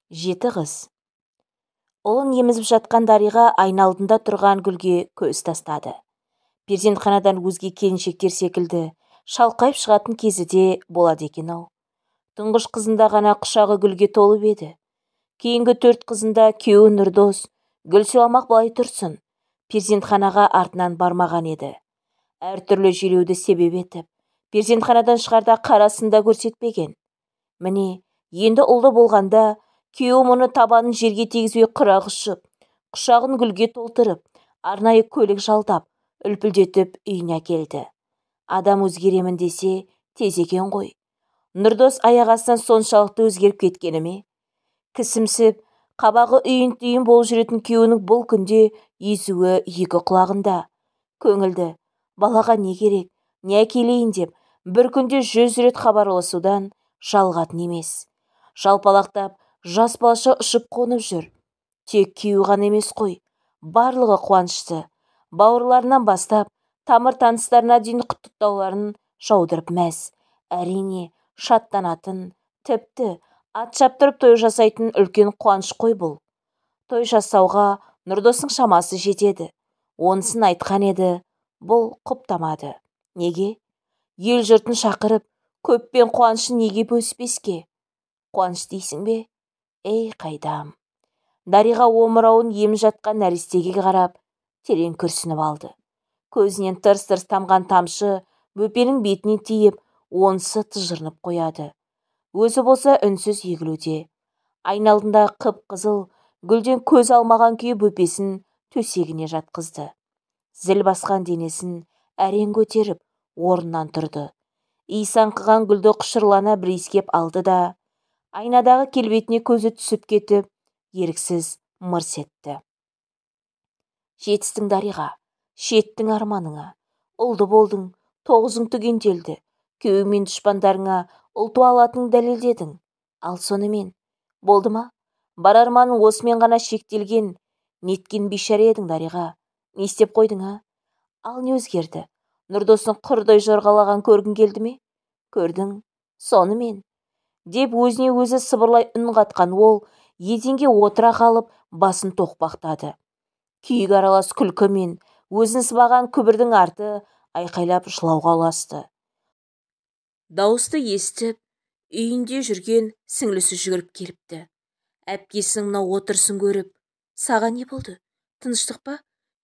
Жеті қыз. Ұлын емізіп жатқан Дариға айна алдында тұрған гүлге көз тастады. Перзентханадан өзге келіншектер секілді шалқайып шығатын кезі де болады екен-ау. Тұңғыш қызында ғана құшағы гүлге толып еді. Кейінгі 4 қызында күйеуі Нұрдос гүл сыйламақ былай тұрсын, перзентханаға артынан бармаған еді. Әртүрлі желеуді себеп етіп, перзентханадан шығарда қарасын да көрсетпеген. Міне, енді ұлды болғанда, күйеуі мұны табанын жерге тигізбей құрақ ұшып, құшағын гүлге толтырып, арнайы көлік жалдап, үлпілдетіп үйіне әкелді. Адам өзгеремін десе, тез екен ғой. Нұрдос аяқ астынан соншалықты өзгеріп кеткені ме? Кісімсіп, қабағы үйін-түйін болып жүретін күйеуінің бұл күнде езуі екі құлағында. Көңілді, балаға не керек, не әкелейін деп, бір күнде 100 рет хабарласудан жалғатын емес. Жалпалақтап, жас балаша ұшып қонып жүр. Тек күйеуі ғана емес қой, барлығы қуанышты. Бауырларынан бастап, тамыр таныстарына дейін құттықтауларын жаудырып мәз. Әрине, шаттанатын, тіпті ат шаптырып той жасайтын үлкен қуаныш қой бұл. Той жасауға Нұрдостың шамасы жетеді. Онысын айтқан еді, бұл құптамады. Неге? Ел жұртын шақырып, көппен қуанышын неге бөліспеске? Қуаныш дейсің бе? Ей, қайдам. Дариға омырауын еміп жатқан нәрестеге қарап, терең күрсініп алды. Көзінен тырс-тырс тамған тамшы бөпенің бетіне тиіп, онысы тыжырынып қояды. Өзі болса үнсіз егілуде. Айналдында қып-қызыл, гүлден көз алмаған күйі бөпесін төсегіне жатқызды. Зіл басқан денесін әрең көтеріп, орнынан тұрды. Иіс аңқыған гүлді құшырлана бір иіскеп алды да, айнадағы келбетіне көзі түсіп кетіп, еріксіз мырс етті. Жетістің, Дариға, шеттің арманыңа, ұлды болдың, тоғызың түгенделді, күйеуің мен дұшпандарыңа ұл туа алатыныңды дәлелдедің. Ал сонымен, болды ма? Бар арманың осымен ғана шектелген, неткен бейшара едің, Дариға, не істеп қойдың, а? Ал не өзгерді? Нұрдостың құрдай жорғалаған көргің келді ме? Көрдің, сонымен. Деп өзіне өзі сыбырлай үн қатқан ол, еденге отыра қалып, басын тоқпақтады. Күйік аралас күлкі мен өзін сыбаған күбірдің арты айқайлап жылауға ұласты. Дауысты естіп, үйінде жүрген сіңлісі жүгіріп келіпті. Әпкесінің мынау отырысын көріп, саған не болды? Тыныштық па?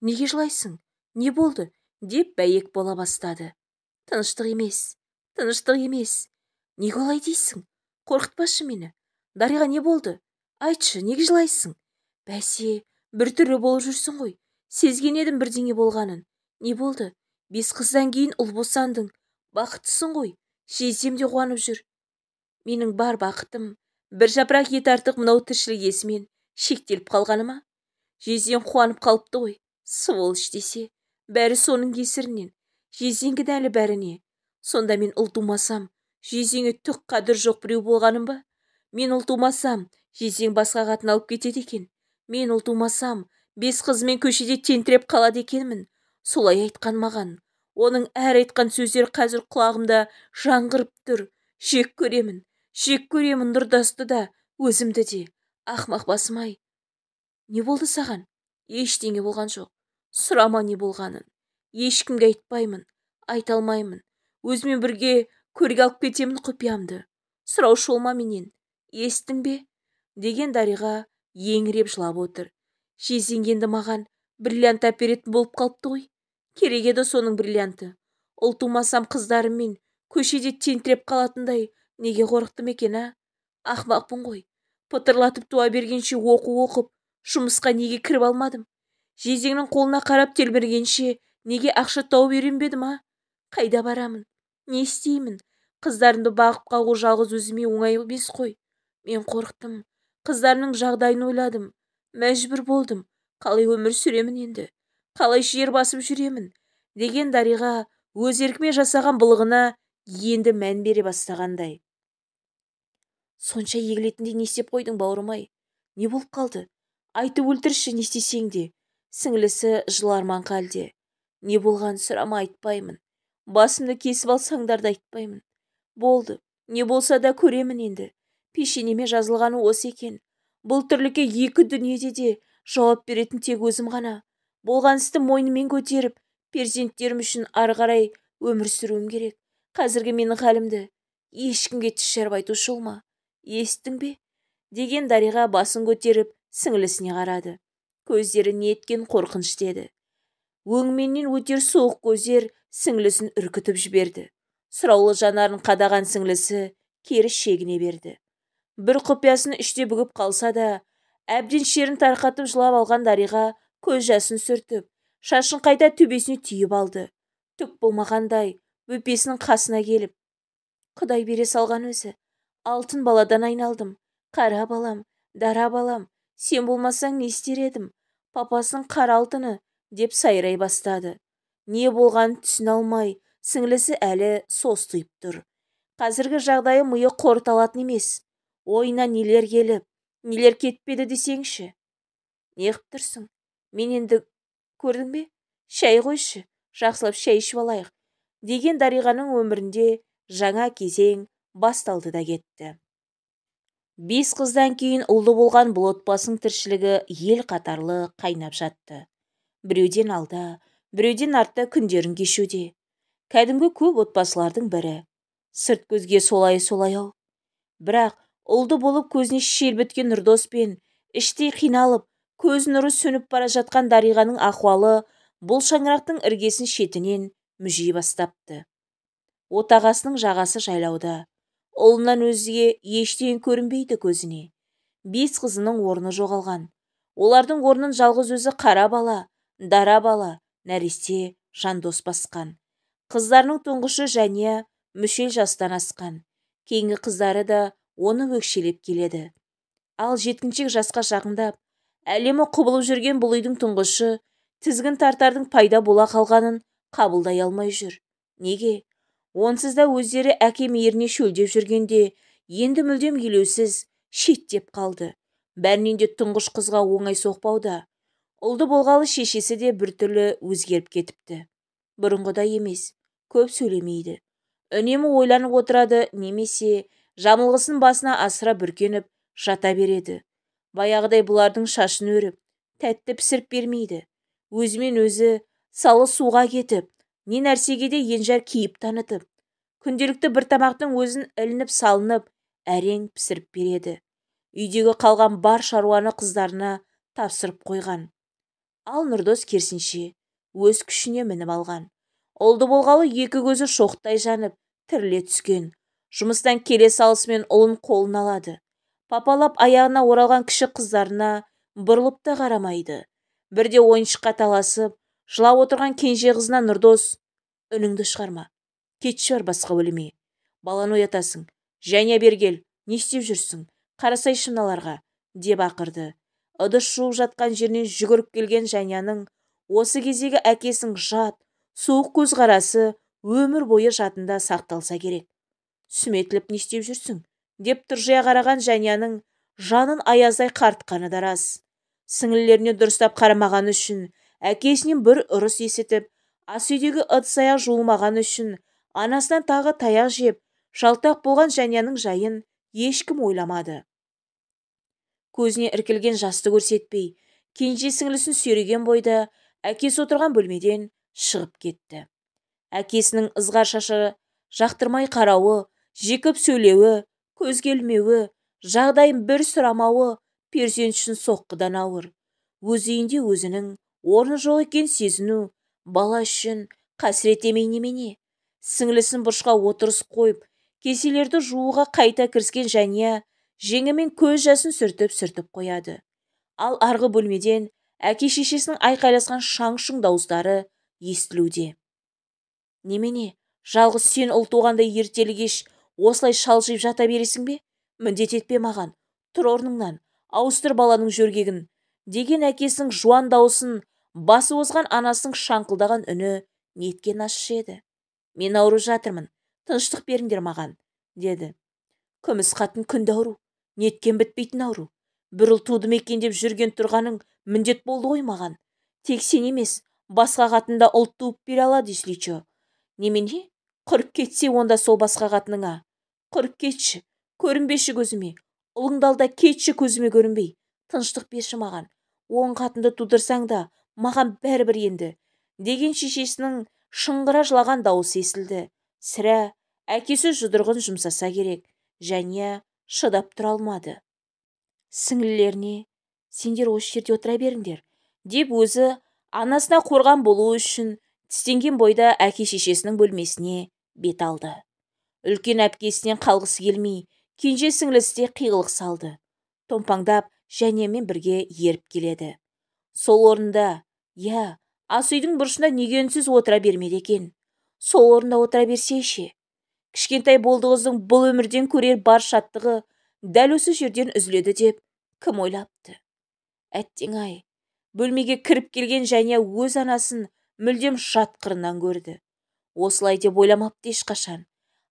Неге жылайсың? Не болды? Деп бәйек бола бастады. Тыныштық емес, тыныштық емес. Неге олай дейсің? Қорқытпашы мені. Дариға не болды? Айтшы, неге жылайсың? Бәсе, бір түрлі болып жүрсің ғой. Сезген едім бірдеңе болғанын. Не болды? 5 қыздан кейін ұл босандың. Бақыттысың ғой. Жездем де қуанып жүр. Менің бар бақытым бір жапырақ ет артық мынау тіршілік есімен шектеліп қалғаны ма? Жезден қуанып қалыпты ғой. Сволочь десе, бәрі соның кесірінен. Жезден кінәлі бәріне. Сонда мен ұл тумасам, жездеңе түк қадір жоқ біреу болғаным ба? Мен ұл тумасам, жездең басқа қатын алып кетеді екен. Мен ұл тумасам, 5 қызымен көшеде тентіреп қалады екенмін. Солай айтқан маған. Оның әр айтқан сөздері қазір құлағымда жаңғырып тұр. Жек көремін, жек көремін Нұрдасты да, өзімді де. Ақмақ басым-ай. Не болды саған? Ештеңе болған жоқ. Сұрама не болғанын. Ешкімге айтпаймын, айта алмаймын. Өзімен бірге көрге алып кетемін құпиямды. Сұраушы болма менен. Естің бе? Деген Дариға еңіреп жылап отыр. Жездең енді маған бриллиант әперетін болып қалыпты ғой. Керек еді соның бриллианты. Ұл тумасам қыздарыммен көшеде тентіреп қалатындай неге қорықтым екен, а? Ақмақпын ғой. Пытырлатып туа бергенше оқу оқып, жұмысқа неге кіріп алмадым? Жездеңнің қолына қарап телміргенше неге ақша тауып үйренбедім, а? Қайда барамын? Не істеймін? Қыздарымды бағып қағу жалғыз өзіме оңай емес қой. Мен қорықтым. Қыздарымның жағдайын ойладым. Мәжбүр болдым. Қалай өмір сүремін енді? Қалай жер басып жүремін? Деген Дариға өз еркімен жасаған былығына енді мән бере бастағандай. Сонша егілетіндей не істеп қойдың, бауырым-ай? Не болып қалды? Айтып өлтірші, не істесең де. Сіңлісі жыларман халде. Не болған сұрама, айтпаймын. Басымды кесіп алсаңдар да айтпаймын. Болды, не болса да көремін енді. Пешенеме жазылғаны осы екен. Бұл тірлікке екі дүниеде де жауап беретін тек өзім ғана. Болған істі мойнымен көтеріп, перзенттерім үшін ары қарай өмір сүруім керек. Қазіргі менің халімді ешкімге тіс жарып айтушы болма. Естің бе? Деген Дариға басын көтеріп, сіңлісіне қарады. Көздері неткен қорқынышты еді. Өңменнен өтер суық көздер сіңлісін үркітіп жіберді. Сұраулы жанарын қадаған сіңлісі кері шегіне берді. Бір құпиясын іште бүгіп қалса да, әбден шерін тарқатып жылап алған Дариға көз жасын сүртіп, шашын қайта төбесіне түйіп алды. Түк болмағандай бөпесінің қасына келіп, Құдай бере салған өзі, алтын баладан айналдым, қара балам, дара балам, сен болмасаң не істер едім, папасының қара алтыны, деп сайрай бастады. Не болғанын түсіне алмай, сіңлісі әлі состиып тұр. Қазіргі жағдайы миы қорыта алатын емес. Ойына нелер келіп, нелер кетпеді десеңші. Неғып тұрсың? Мен енді көрдің бе? Шай қойшы, жақсылап шай ішіп алайық, деген Дариғаның өмірінде жаңа кезең басталды да кетті. 5 қыздан кейін ұлды болған бұл отбасының тіршілігі ел қатарлы қайнап жатты. Біреуден алда, біреуден артта күндерін кешуде. Кәдімгі көп отбасылардың бірі. Сырт көзге солай-солай ау. Бірақ ұлды болып көзіне шел біткен Нұрдос пен іштей қиналып, көз нұры сөніп бара жатқан Дариғаның ахуалы бұл шаңырақтың іргесін шетінен мүжи бастапты. Отағасының жағасы жайлауда. Ұлынан өзге ештеңе көрінбейді көзіне. 5 қызының орны жоғалған. Олардың орнын жалғыз өзі қара бала, дара бала, нәресте Жандос басқан. Қыздарының тұңғышы Жәния мүшел жастан асқан. Кейінгі қыздары да оны өкшелеп келеді. Ал жеткіншек жасқа жақындап, әлемі құбылып жүрген бұл үйдің тұңғышы тізгін тартардың пайда бола қалғанын қабылдай алмай жүр. Неге? Онсыз да өздері әке мейіріне шөлдеп жүргенде, енді мүлдем елеусіз, шеттеп қалды. Бәрінен де тұңғыш қызға оңай соқпауда. Ұлды болғалы шешесі де біртүрлі өзгеріп кетіпті. Бұрынғыдай емес, көп сөйлемейді. Үнемі ойланып отырады, немесе жамылғысын басына асыра бүркеніп жата береді. Баяғыдай бұлардың шашын өріп, тәтті пісіріп бермейді. Өзімен өзі салы суға кетіп, не нәрсеге де енжар кейіп танытып, күнделікті бір тамақтың өзін ілініп салынып, әрең пісіріп береді. Үйдегі қалған бар шаруаны қыздарына тапсырып қойған. Ал Нұрдос керісінше өз күшіне мініп алған. Ұлды болғалы екі көзі шоқтай жанып, тіріле түскен. Жұмыстан келе салысымен ұлын қолына алады. Папалап аяғына оралған кіші қыздарына бұрылып та қарамайды. Бірде ойыншыққа таласып, жылап отырған кенже қызына Нұрдос, үніңді шығарма, кетші бар басқа бөлме. Баланы оятасың, Жәния бергел, не істеп жүрсің, қарасайшы мыналарға, деп ақырды. Ыдыс жуып жатқан жерінен жүгіріп келген Жәнияның осы кездегі әкесінің жат, суық көзқарасы өмір бойы жадында сақталса керек. Сүметіліп не істеп жүрсің, деп тыржия қараған Жәнияның жанын аяздай қартқаны да рас. Сіңлілеріне дұрыстап қарамағаны үшін, әкесінен бір ұрыс есітіп, ас үйдегі ыдыс-аяқ жуылмағаны үшін, анасынан тағы таяқ жеп, жалтақ болған Жәнияның жайын ешкім ойламады. Көзіне іркілген жасты көрсетпей, кенже сіңлісін сүйреген бойда әкесі отырған бөлмеден шығып кетті. Әкесінің ызғар шашы жақтырмай қарауы, жекіп сөйлеуі, көзге ілмеуі, жағдайын бір сұрамауы перзент үшін соққыдан ауыр. Өз үйінде өзінің орны жоқ екен сезіну бала үшін қасірет емей немене. Сіңлісін бұрышқа отырыс қойып, кеселерді жууға қайта кіріскен Жәния жеңімен көз жасын сүртіп-сүртіп қояды. Ал арғы бөлмеден әке шешесінің айқайласқан шаң-шұң дауыстары естілуде. Немене, жалғыз сен ұл туғандай ертелі кеш осылай шалжиып жата бересің бе? Міндет етпе маған, тұр орныңнан, ауыстыр баланың жөргегін, деген әкесінің жуан дауысын басы озған анасының шаңқылдаған үні неткен ащы еді. Мен ауру жатырмын, тыныштық беріңдер маған, деді. Күміс қатын күнде ауру, неткен бітпейтін ауру. Бір ұл туды ма екен деп жүрген тұрғаның міндет болды ғой маған. Тек сен емес, басқа қатын да ұл туып бере алады, если чё. Немене, құрып кетсе онда сол басқа қатыныңа. Құрып кетші, көрінбеші көзіме, Ұлыңды ал да кетші көзіме көрінбей, тыныштық берші маған. 10 қатынды тудырсаң да маған бәрібір енді, деген шешесінің шыңғыра жылаған дауысы естілді. Сірә, әкесі жұдырығын жұмсаса керек, Жәния шыдап тұра алмады. Сіңлілеріне, сендер осы жерде отыра беріңдер, деп өзі анасына қорған болу үшін тістенген бойда әке шешесінің бөлмесіне бет алды. Үлкен әпкесінен қалғысы келмей, кенже сіңлісі де қиғылық салды. Томпаңдап Жәниямен бірге еріп келеді. Сол орында, я, ас үйдің бұрышында неге үнсіз отыра бермеді екен? Сол орында отыра берсе ше? Кішкентай Болдықыздың бұл өмірден көрер бар шаттығы дәл осы жерден үзіледі деп кім ойлапты? Әттең-ай, бөлмеге кіріп келген Жәния өз анасын мүлдем жат қырынан көрді. Осылай деп ойламапты ешқашан.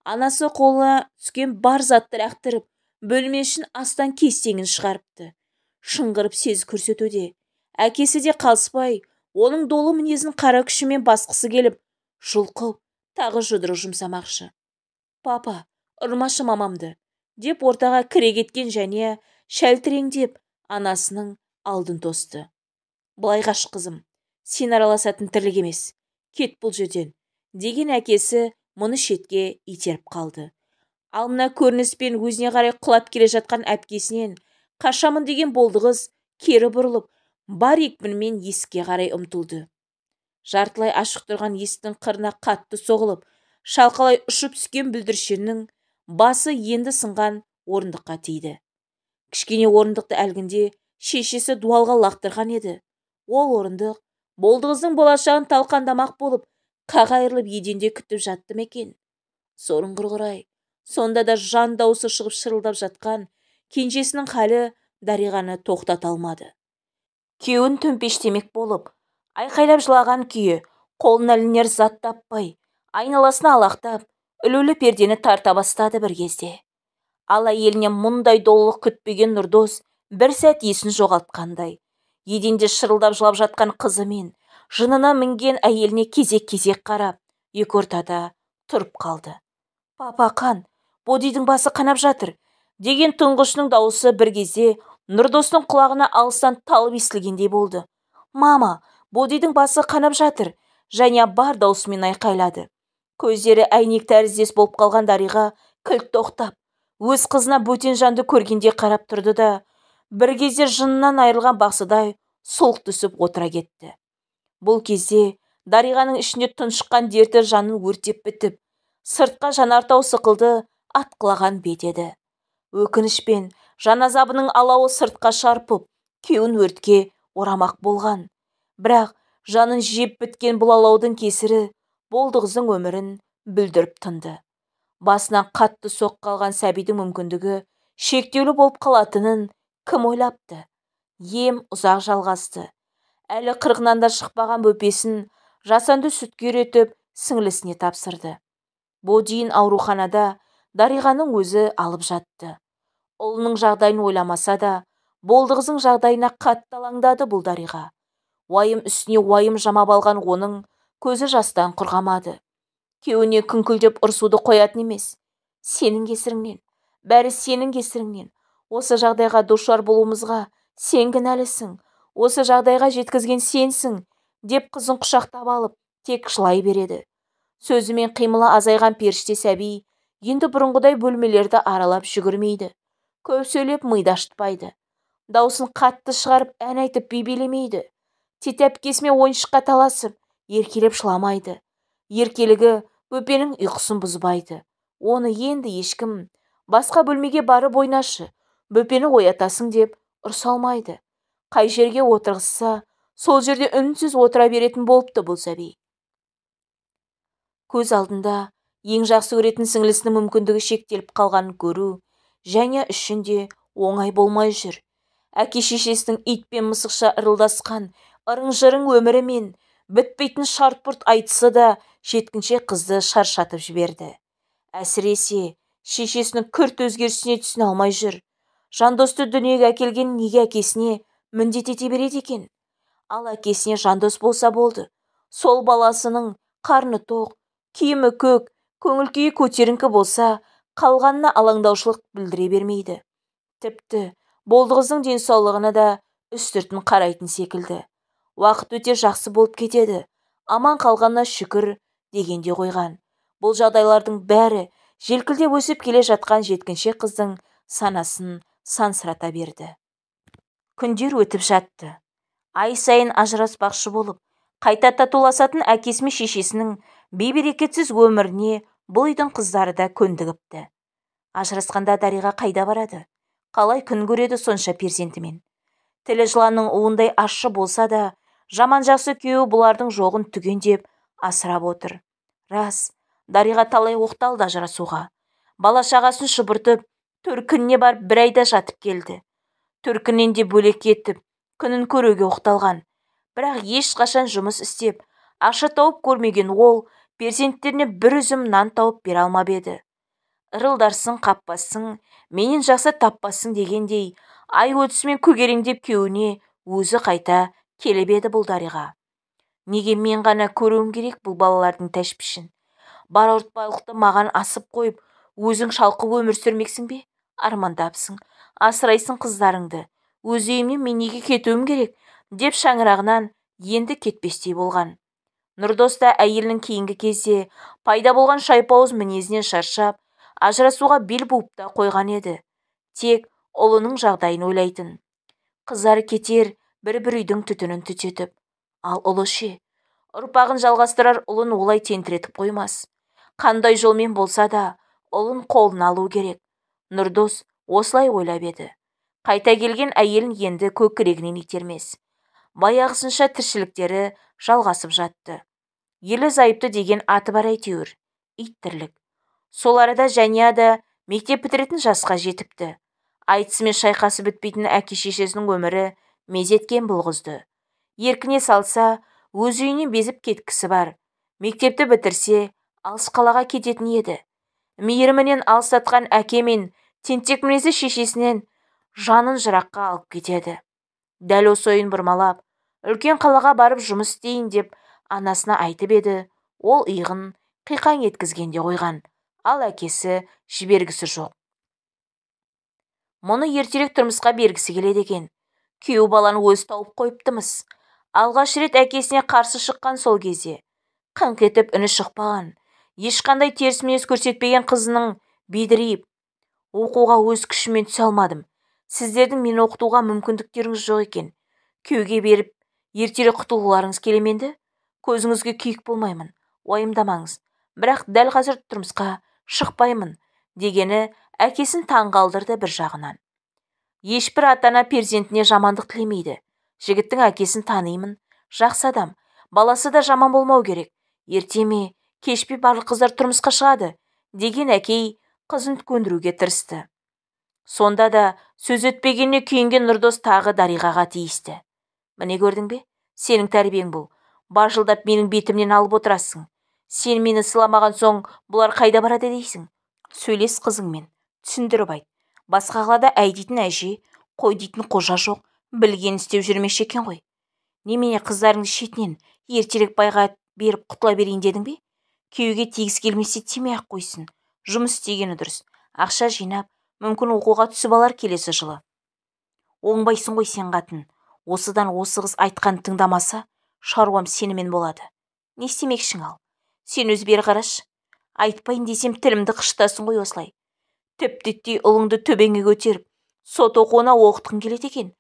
Анасы қолына түскен бар затты лақтырып, бөлме ішін астан кестеңін шығарыпты. Шыңғырып сез көрсетуде. Әкесі де қалыспай, оның долы мінезін қара күшімен басқысы келіп, жұлқып, тағы жұдырық жұмсамақшы. Папа, ұрмашы мамамды, деп ортаға кіре кеткен Жәния шәлтіреңдеп анасының алдын тосты. Былай қаш, қызым, сен араласатын тірлік емес, кет бұл жерден, деген әкесі мұны шетке итеріп қалды. Ал мына көрініспен өзіне қарай құлап келе жатқан әпкесінен қашамын деген Болдықыз кері бұрылып, бар екпінімен есікке қарай ұмтылды. Жартылай ашық тұрған есіктің қырына қатты соғылып, шалқалай ұшып түскен бүлдіршеннің басы енді сынған орындыққа тиді. Кішкене орындықты әлгінде шешесі дуалға лақтырған еді. Ол орындық Болдықыздың болашағын талқандамақ болып, қақ айырылып еденде күтіп жатты ма екен? Сорын құрғырай, сонда да жан даусы шығып шырылдап жатқан кенжесінің халі Дариғаны тоқтата алмады. Күйеуін төмпештемек болып, айқайлап жылаған күйі, қолына ілінер зат таппай, айналасына алақтап, ілулі пердені тарта бастады бір кезде. Ал әйелінен мұндай долылық күтпеген Нұрдос бір сәт есін жоғалтқандай, еденде шырылдап жылап жатқан қызы мен жынына мінген әйеліне кезек-кезек қарап, екі ортада тұрып қалды. Папа, қан, Бодидің басы қанап жатыр, деген тұңғышының дауысы бір кезде Нұрдостың құлағына алыстан талып естілгендей болды. Мама, Бодидің басы қанап жатыр, Жәния бар даусымен айқайлады. Көздері әйнек тәріздес болып қалған Дариға кілт тоқтап, өз қызына бөтен жанды көргенде қарап тұрды да, бір кезде жынынан айырылған бақсыдай солқ түсіп отыра кетті. Бұл кезде Дариғаның ішінде тұншыққан дерті жанын өртеп бітіп, сыртқа жанартау сықылды атқылаған бет еді. Өкінішпен жан азабының алауы сыртқа шарпып, кеуін өртке орамақ болған. Бірақ жанын жеп біткен бұл алаудың кесірі Болдықыздың өмірін бүлдіріп тынды. Басынан қатты соққы алған сәбидің мүмкіндігі шектеулі болып қалатынын кім ойлапты? Ем ұзақ жалғасты. Әлі қырқынан да шықпаған бөпесін жасанды сүтке үйретіп сіңлісіне тапсырды. Бодиін ауруханада Дариғаның өзі алып жатты. Ұлының жағдайын ойламаса да, Болдықыздың жағдайына қатты алаңдады бұл Дариға. Уайым үстіне уайым жамап алған оның көзі жастан құрғамады. Күйеуіне күңкілдеп ұрсуды қоятын емес. Сенің кесіріңнен, бәрі сенің кесіріңнен. Осы жағдайға душар болуымызға сен кінәлісің, осы жағдайға жеткізген сенсің, деп қызын құшақтап алып, тек жылай береді. Сөзімен қимылы азайған періште сәби енді бұрынғыдай бөлмелерді аралап жүгірмейді. Көп сөйлеп миды ашытпайды. Даусын қатты шығарып ән айтып би билемейді. Тете әпкесімен ойыншыққа таласып, еркелеп жыламайды. Еркелігі бөпенің ұйқысын бұзбайды. Оны енді ешкім басқа бөлмеге барып ойнашы, бөпені оятасың деп ұрса алмайды. Қай жерге отырғызса, сол жерде үнсіз отыра беретін болыпты бұл сәби. Көз алдында ең жақсы көретін сіңлісінің мүмкіндігі шектеліп қалғанын көру Жәния үшін де оңай болмай жүр. Әке шешесінің ит пен мысықша ырылдасқан ырың-жырың өмірі мен бітпейтін шарт-пұрт айтысы да жеткіншек қызды шаршатып жіберді. Әсіресе шешесінің күрт өзгерісіне түсіне алмай жүр. Жандосты дүниеге әкелген неге әкесіне міндет ете береді екен? Ал әкесіне Жандос болса болды. Сол баласының қарны тоқ, киімі көк, көңіл күйі көтеріңкі болса, қалғанына алаңдаушылық білдіре бермейді. Тіпті Болдықыздың денсаулығына да үстіртін қарайтын секілді. Уақыт өте жақсы болып кетеді, аман қалғанына шүкір дегенде қойған. Бұл жағдайлардың бәрі желкілдеп өсіп келе жатқан жеткіншек қыздың санасын сансырата берді. Күндер өтіп жатты. Ай сайын ажыраспақшы болып, қайта татуласатын әкесі мен шешесінің бейберекетсіз өміріне бұл үйдің қыздары да көндігіпті. Ажырасқанда Дариға қайда барады? Қалай күн көреді сонша перзентімен? Тілі жыланның уындай ащы болса да, жаман жақсы күйеуі бұлардың жоғын түгендеп асырап отыр. Рас, Дариға талай оқталды ажырасуға. Бала шағасын шұбыртып, төркініне барып бір айда жатып келді. Төркіннен де бөлек кетіп, күнін көруге оқталған. Бірақ ешқашан жұмыс істеп, ақша тауып көрмеген ол перзенттеріне бір үзім нан тауып бере алмап еді. Ырылдарсың, қаппассың, менен жақсы таппассың дегендей, ай өтісімен көгереңдеп күйеуіне өзі қайта келіп еді бұл Дариға. Неге мен ғана көруім керек бұл балалардың тәшпішін? Бар ауыртпалықты маған асып қойып, өзің шалқып өмір сүрмексің бе? Армандапсың, асырайсың қыздарыңды. Өз үйімнен мен неге кетуім керек? Деп шаңырағынан енді кетпестей болған. Нұрдос та әйелінің кейінгі кезде пайда болған шайпауыз мінезінен шаршап, ажырасуға бел буып та қойған еді. Тек ұлының жағдайын ойлайтын. Қыздары кетер бір-бір үйдің түтінін түтетіп. Ал ұлы ше, ұрпағын жалғастырар ұлын олай тентіретіп қоймас. Қандай жолмен болса да ұлын қолына алу керек. Нұрдос осылай ойлап еді. Қайта келген әйелін енді көкірегінен итермес. Баяғысынша тіршіліктері жалғасып жатты. Елі зайыпты деген аты бар әйтеуір, ит тірлік. Сол арада Жәния да мектеп бітіретін жасқа жетіпті. Айтысымен шайқасы бітпейтін әке-шешесінің өмірі мезеткен бұл қызды. Еркіне салса, өз үйінен безіп кеткісі бар. Мектепті бітірсе, алыс қалаға кететін еді. Мейірімінен алыстатқан әке мен тентек мінезі шешесінен жанын жыраққа алып кетеді. Дәл осы ойын бұрмалап, үлкен қалаға барып жұмыс істейін деп анасына айтып еді, ол иығын қиқаң еткізгенде қойған, ал әкесі жібергісі жоқ. Мұны ертерек тұрмысқа бергісі келеді екен. Күйеу баланы өзі тауып қойыптымыз. Алғаш рет әкесіне қарсы шыққан сол кезде. Қыңқ етіп үні шықпаған, ешқандай теріс мінез көрсетпеген қызының бедірейіп, оқуға өз күшіммен түсе алмадым. Сіздердің мені оқытуға мүмкіндіктеріңіз жоқ екен. Күйеуге беріп, ертерек құтылғыларыңыз келеменді? Көзіңізге күйік болмаймын, уайымдамаңыз. Бірақ дәл қазір тұрмысқа шықпаймын, дегені әкесін таң қалдырды бір жағынан. Ешбір ата-ана перзентіне жамандық тілемейді. Жігіттің әкесін танимын, жақсы адам, баласы да жаман болмау керек. Ерте ме, кеш пе барлық қыздар тұрмысқа шығады, деген әкей қызын көндіруге тырысты. Сонда да сөз өтпегеніне күйінген Нұрдос тағы Дариғаға тиісті. Міне көрдің бе? Сенің тәрбиең бұл. Бажылдап менің бетімнен алып отырасың. Сен мені сыламаған соң бұлар қайда барады дейсің? Сөйлес қызыңмен, түсіндіріп айт. Басқа қалада әй дейтін әже, қой дейтін қожа жоқ, білгенін істеп жүрмекші екен ғой. Немене қыздарыңды шетінен ертерек байға беріп құтыла берейін дедің бе? Күйеуге тигісі келмесе тимей-ақ қойсын. Жұмыс істегені дұрыс. Ақша жинап, мүмкін оқуға түсіп алар келесі жылы. Оңбайсың ғой сен қатын. Осыдан осы қыз айтқан тыңдамаса, шаруам сенімен болады. Не істемекшің ал? Сен өз бері қарашы. Айтпайын десем тілімді қышытасың ғой осылай. Тіп-титтей ұлыңды төбеңе көтеріп, сот оқуына оқытқың келеді екен.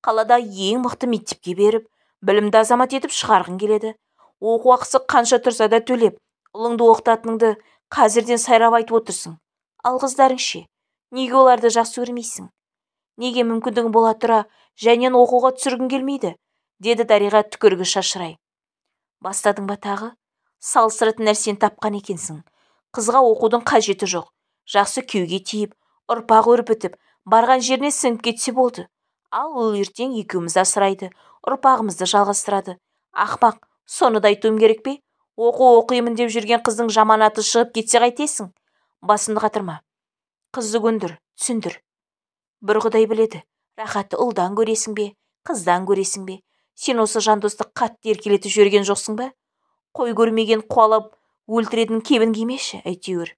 Қалада ең мықты мектепке беріп, білімді азамат етіп шығарғың келеді. Оқу ақысы қанша тұрса да төлеп, ұлыңды оқытатыныңды қазірден сайрап айтып отырсың. Ал қыздарың ше? Неге оларды жақсы көрмейсің? Неге мүмкіндігің бола тұра Жәнияны оқуға түсіргің келмейді? Деді Дариға түкірігі шашырай. Бастадың ба тағы? Салыстыратын нәрсені тапқан екенсің. Қызға оқудың қажеті жоқ. Жақсы күйеуге тиіп, ұрпақ өрбітіп, барған жеріне сіңіп кетсе болды. Ал ол ертең екеумізді асырайды, ұрпағымызды жалғастырады. Ақмақ, соны да айтуым керек пе? Оқу оқимын деп жүрген қыздың жаман аты шығып кетсе қайтесің? Басымды қатырма. Қызды көндір, түсіндір. Бір Құдай біледі, рахатты ұлдан көресің бе, қыздан көресің бе? Сен осы Жандосты қатты еркелетіп жіберген жоқсың ба? Қой көрмеген қуалап өлтіретін кебін кимеші, әйтеуір.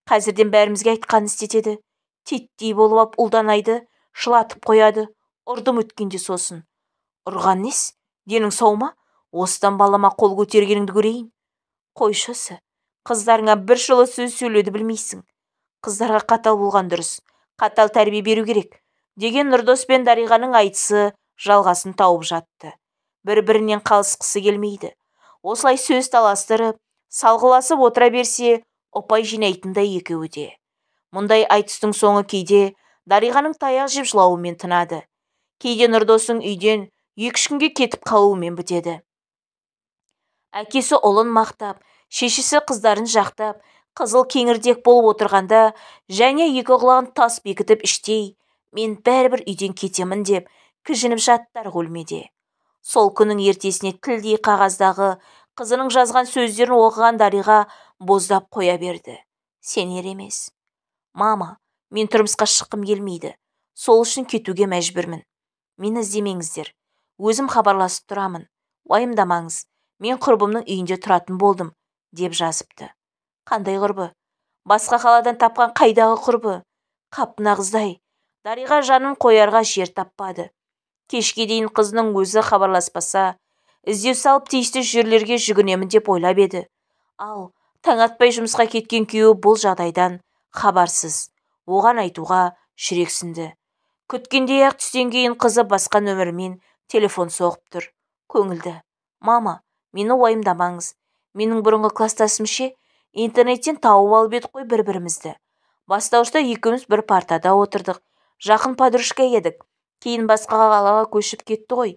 Қазірден бәрімізге айтқанын істетеді. Титтей болып алып ұлданайды, Жылатып қояды. Ұрдым өткенде сосын. Ұрған нес? Денің сау ма? Осыдан балама қол көтергеніңді көрейін. Қойшысы, қыздарыңа бір жылы сөз сөйлеуді білмейсің. Қыздарға қатал болған дұрыс, қатал тәрбие беру керек, деген Нұрдос пен Дариғаның айтысы жалғасын тауып жатты. Бір-бірінен қалысқысы келмейді. Осылай сөз таластырып, салғыласып отыра берсе, ұпай жинайтындай екеуі де. Мұндай айтыстың соңы кейде Дариғаның таяқ жеп жылауымен тынады. Кейде Нұрдостың үйден 2-3 күнге кетіп қалуымен бітеді. Әкесі ұлын мақтап, шешесі қыздарын жақтап, қызыл кеңірдек болып отырғанда, және екі құлағын тас бекітіп іштей, мен бәрібір үйден кетемін деп кіжініп жаттар өлмеде. Сол күннің ертесіне тілдей қағаздағы қызының жазған сөздерін оқыған Дариға боздап қоя берді. Сенер емес. Мама, мен тұрмысқа шыққым келмейді. Сол үшін кетуге мәжбүрмін. Мені іздемеңіздер. Өзім хабарласып тұрамын. Уайымдамаңыз. Мен құрбымның үйінде тұратын болдым, деп жазыпты. Қандай құрбы? Басқа қаладан тапқан қайдағы құрбы? Қап нағыздай. Дариға жанын қоярға жер таппады. Кешке дейін қызының өзі хабарласпаса, іздеу салып тиісті жерлерге жүгінемін деп ойлап еді. Ал таң атпай жұмысқа кеткен күйеуі бұл жағдайдан хабарсыз. Оған айтуға жүрексінді. Күткендей-ақ түстен кейін қызы басқа нөмірмен телефон соғып тұр. Көңілді. Мама, мені уайымдамаңыз. Менің бұрынғы кластасым ше, интернеттен тауып алып едік қой бір-бірімізді. Бастауышта екеуміз бір партада отырдық. Жақын подружка едік. Кейін басқа қалаға көшіп кетті ғой.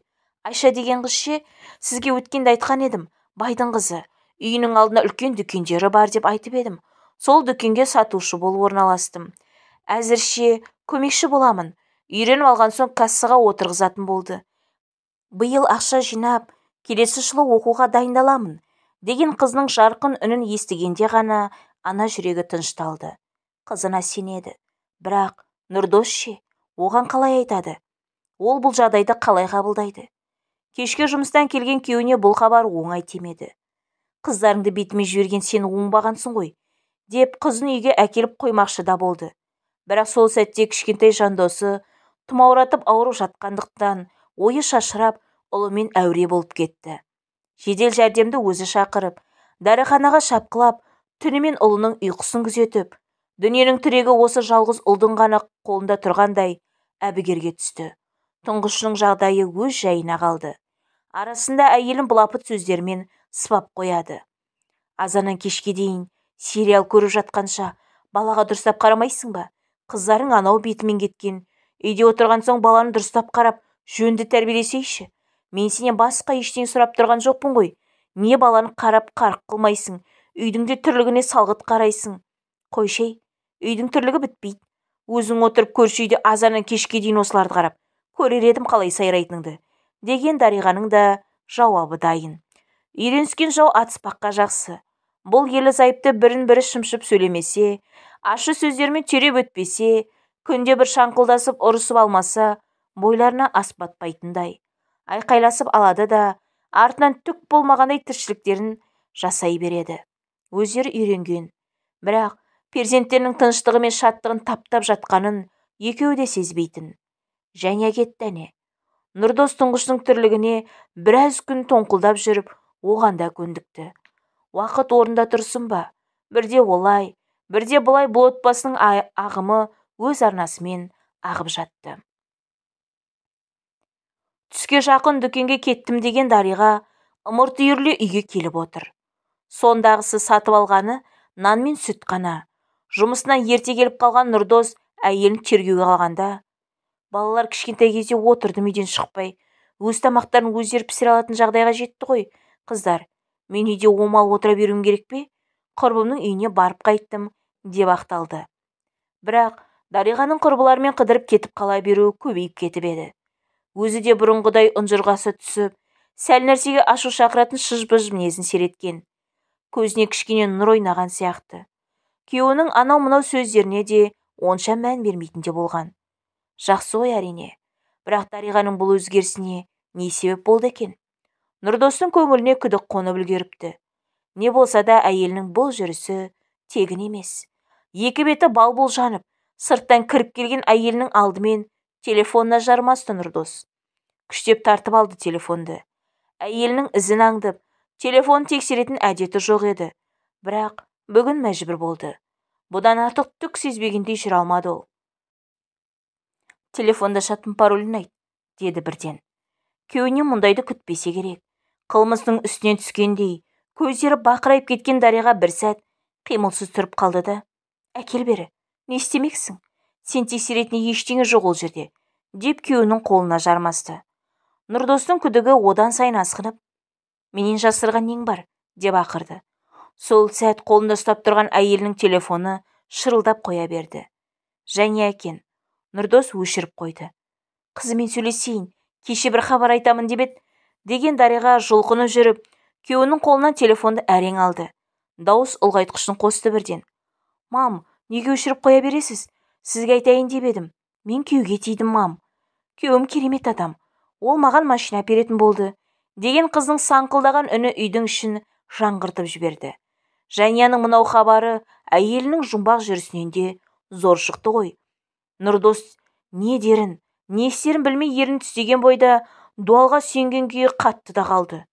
Айша деген қыз ше, сізге өткенде айтқан едім, байдың қызы. Үйінің алдына үлкен дүкендері бар деп айтып едім. Сол дүкенге сатушы болып орналастым. Әзірше көмекші боламын. Үйреніп алған соң кассаға отырғызатын болды. Биыл ақша жинап, келесі жылы оқуға дайындаламын, деген қызының жарқын үнін естігенде ғана ана жүрегі тынышталды. Қызына сенеді. Бірақ Нұрдос ше, оған қалай айтады? Ол бұл жағдайды қалай қабылдайды? Кешке жұмыстан келген күйеуіне бұл хабар оңай тимеді. Қыздарыңды бетіме жіберген сен оңбағансың ғой, деп қызын үйге әкеліп қоймақшы да болды. Бірақ сол сәтте кішкентай Жандосы тұмауратып ауырып жатқандықтан ойы шашырап, ұлымен әуре болып кетті. Жедел жәрдемді өзі шақырып, дәріханаға шапқылап, түнімен ұлының ұйқысын күзетіп, дүниенің тірегі осы жалғыз ұлдың ғана қолында тұрғандай әбігерге түсті. Тұңғышының жағдайы өз жайына қалды. Арасында әйелін былапыт сөздермен сыбап қояды. Азаннан кешке дейін сериал көріп жатқанша балаға дұрыстап қарамайсың ба? Қыздарың анау бетімен кеткен. Үйде отырған соң баланы дұрыстап қарап, жөнді тәрбиелесейші. Мен сенен басқа ештеңе сұрап тұрған жоқпын ғой. Не баланы қарап қарық қылмайсың, үйдің де тірлігіне салғыт қарайсың. Қойшей, үйдің тірлігі бітпейді. Өзің отырып көрші үйде азаннан кешке дейін осыларды қарап, көрер едім қалай сайрайтыныңды, деген Дариғаның да жауабы дайын. Үйреніскен жау атыспаққа жақсы. Бұл ерлі зайыпты бірін-бірі шымшып сөйлемесе, ащы сөздермен түйреп өтпесе, күнде бір шаңқылдасып ұрысып алмаса, бойларына ас батпайтындай. Айқайласып алады да, артынан түк болмағандай тіршіліктерін жасай береді. Өздері үйренген. Бірақ перзенттерінің тыныштығы мен шаттығын таптап жатқанын екеуі де сезбейтін. Және кетті әне. Нұрдос тұңғышының тірлігіне біраз күн тоңқылдап жүріп, оған да көндікті. Уақыт орында тұрсын ба? Бірде олай, бірде бұлай бұл отбасының ағымы өз арнасымен ағып жатты. Түске жақын дүкенге кеттім деген Дариға ымырт үйіріле үйге келіп отыр. Сондағысы сатып алғаны нан мен сүт қана. Жұмысынан ерте келіп қалған Нұрдос әйелін тергеуге қалғанда, балалар кішкентай кезде отырдым үйден шықпай, өз тамақтарын өздері пісіре алатын жағдайға жетті ғой. Қыздар, мен үйде омал отыра беруім керек пе? Құрбымның үйіне барып қайттым, деп ақталды. Бірақ Дариғаның құрбыларымен қыдырып кетіп қала беруі көбейіп кетіп еді. Өзі де бұрынғыдай ұнжырғасы түсіп, сәл нәрсеге ашу шақыратын шыжбыж мінезін сереткен. Көзіне кішкене нұр ойнаған сияқты. Күйеуінің анау-мынау сөздеріне де онша мән бермейтін де болған. Жақсы ғой әрине. Бірақ Дариғаның бұл өзгерісіне не себеп болды екен? Нұрдостың көңіліне күдік қонып үлгеріпті. Не болса да әйелінің бұл жүрісі тегін емес. Екі беті бал-бұл жанып, сырттан кіріп келген әйелінің алдымен Телефонына жармасты Нұрдос. Күштеп тартып алды телефонды. Әйелінің ізін аңдып, телефонын тексеретін әдеті жоқ еді. Бірақ бүгін мәжбүр болды. Бұдан артық түк сезбегендей жүре алмады ол. Телефонда чаттың паролін айт, деді бірден. Күйеуінен мұндайды күтпесе керек. Қылмыстың үстінен түскендей, көздері бақырайып кеткен Дариға бір сәт қимылсыз тұрып қалды да, әкел бері, не істемексің? Сен тексеретін ештеңе жоқ ол жерде, деп күйеуінің қолына жармасты. Нұрдостың күдігі одан сайын асқынып, менен жасырған нең бар, деп ақырды. Сол сәт қолында ұстап тұрған әйелінің телефоны шырылдап қоя берді. Және екен, Нұрдос өшіріп қойды. Қызымен сөйлесейін, кеше бір хабар айтамын деп еді, деген Дариға жұлқынып жүріп, күйеуінің қолынан телефонды әрең алды. Дауыс ұлғайтқышын қосты бірден. Мам, неге өшіріп қоя бересіз? Сізге айтайын деп едім. Мен күйеуге тидім, мам. Күйеуім керемет адам. Ол маған машина әперетін болды, деген қыздың саңқылдаған үні үйдің ішін жаңғыртып жіберді. Жанияның мынау хабары әйелінің жұмбақ жүрісінен де зор шықты ғой. Нұрдос не дерін, не істерін білмей ерін түстеген бойда дуалға сүйенген күйі қатты да қалды.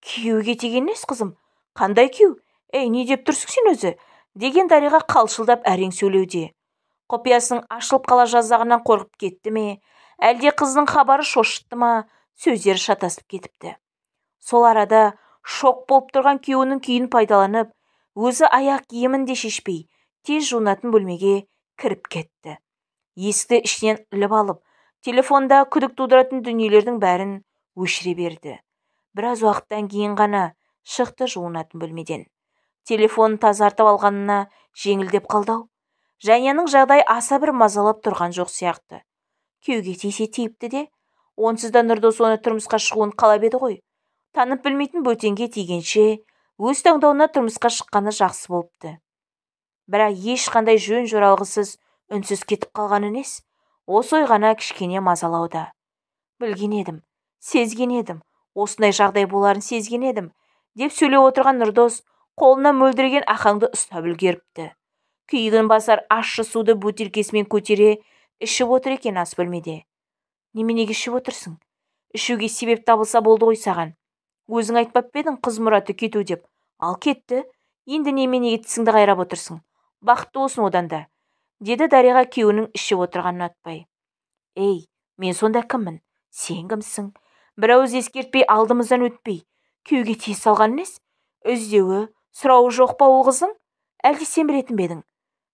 Күйеуге тиген нес, қызым? Қандай күйеу? Ей, не деп тұрсың сен өзі? Деген Дариға қалшылдап әрең сөйлеуде. Құпиясының ашылып қала жаздағынан қорқып кетті ме, әлде қызының хабары шошытты ма, сөздері шатасып кетіпті. Сол арада шоқ болып тұрған күйеуінің күйін пайдаланып, өзі аяқ киімін де шешпей, тез жуынатын бөлмеге кіріп кетті. Есікті ішінен іліп алып, телефонда күдік тудыратын дүниелердің бәрін өшіре берді. Біраз уақыттан кейін ғана шықты жуынатын бөлмеден. Телефонын тазартып алғанына жеңілдеп қалды-ау. Жанияның жағдайы аса бір мазалап тұрған жоқ сияқты. Күйеуге тисе тиіпті де, онсыз да Нұрдос оны тұрмысқа шығуын қалап еді ғой. Танып білмейтін бөтенге тигенше, өз таңдауына тұрмысқа шыққаны жақсы болыпты. Бірақ ешқандай жөн жоралғысыз үнсіз кетіп қалғаны нес, осы ой ғана кішкене мазалауда. Білген едім, сезген едім, осындай жағдай боларын сезген едім, деп сөйлеп отырған Нұрдос қолына мөлдіреген Ахаңды ұстап үлгеріпті. Күйігін басар ащы суды бөтелкесімен көтере ішіп отыр екен ас бөлмеде. Неменеге ішіп отырсың? Ішуге себеп табылса болды ғой саған. Өзің айтпап па едің қыз мұраты кету деп? Ал кетті. Енді неменеге тісіңді қайрап отырсың? Бақытты болсын одан да, деді Дариға күйеуінің ішіп отырғанын ұнатпай. Ей, мен сонда кіммін? Сен кімсің? Бір ауыз ескертпей алдымыздан өтпей, күйеуге тие салған нес? Іздеуі, сұрауы жоқ па ол қыздың? Әлде сен білетін бе едің?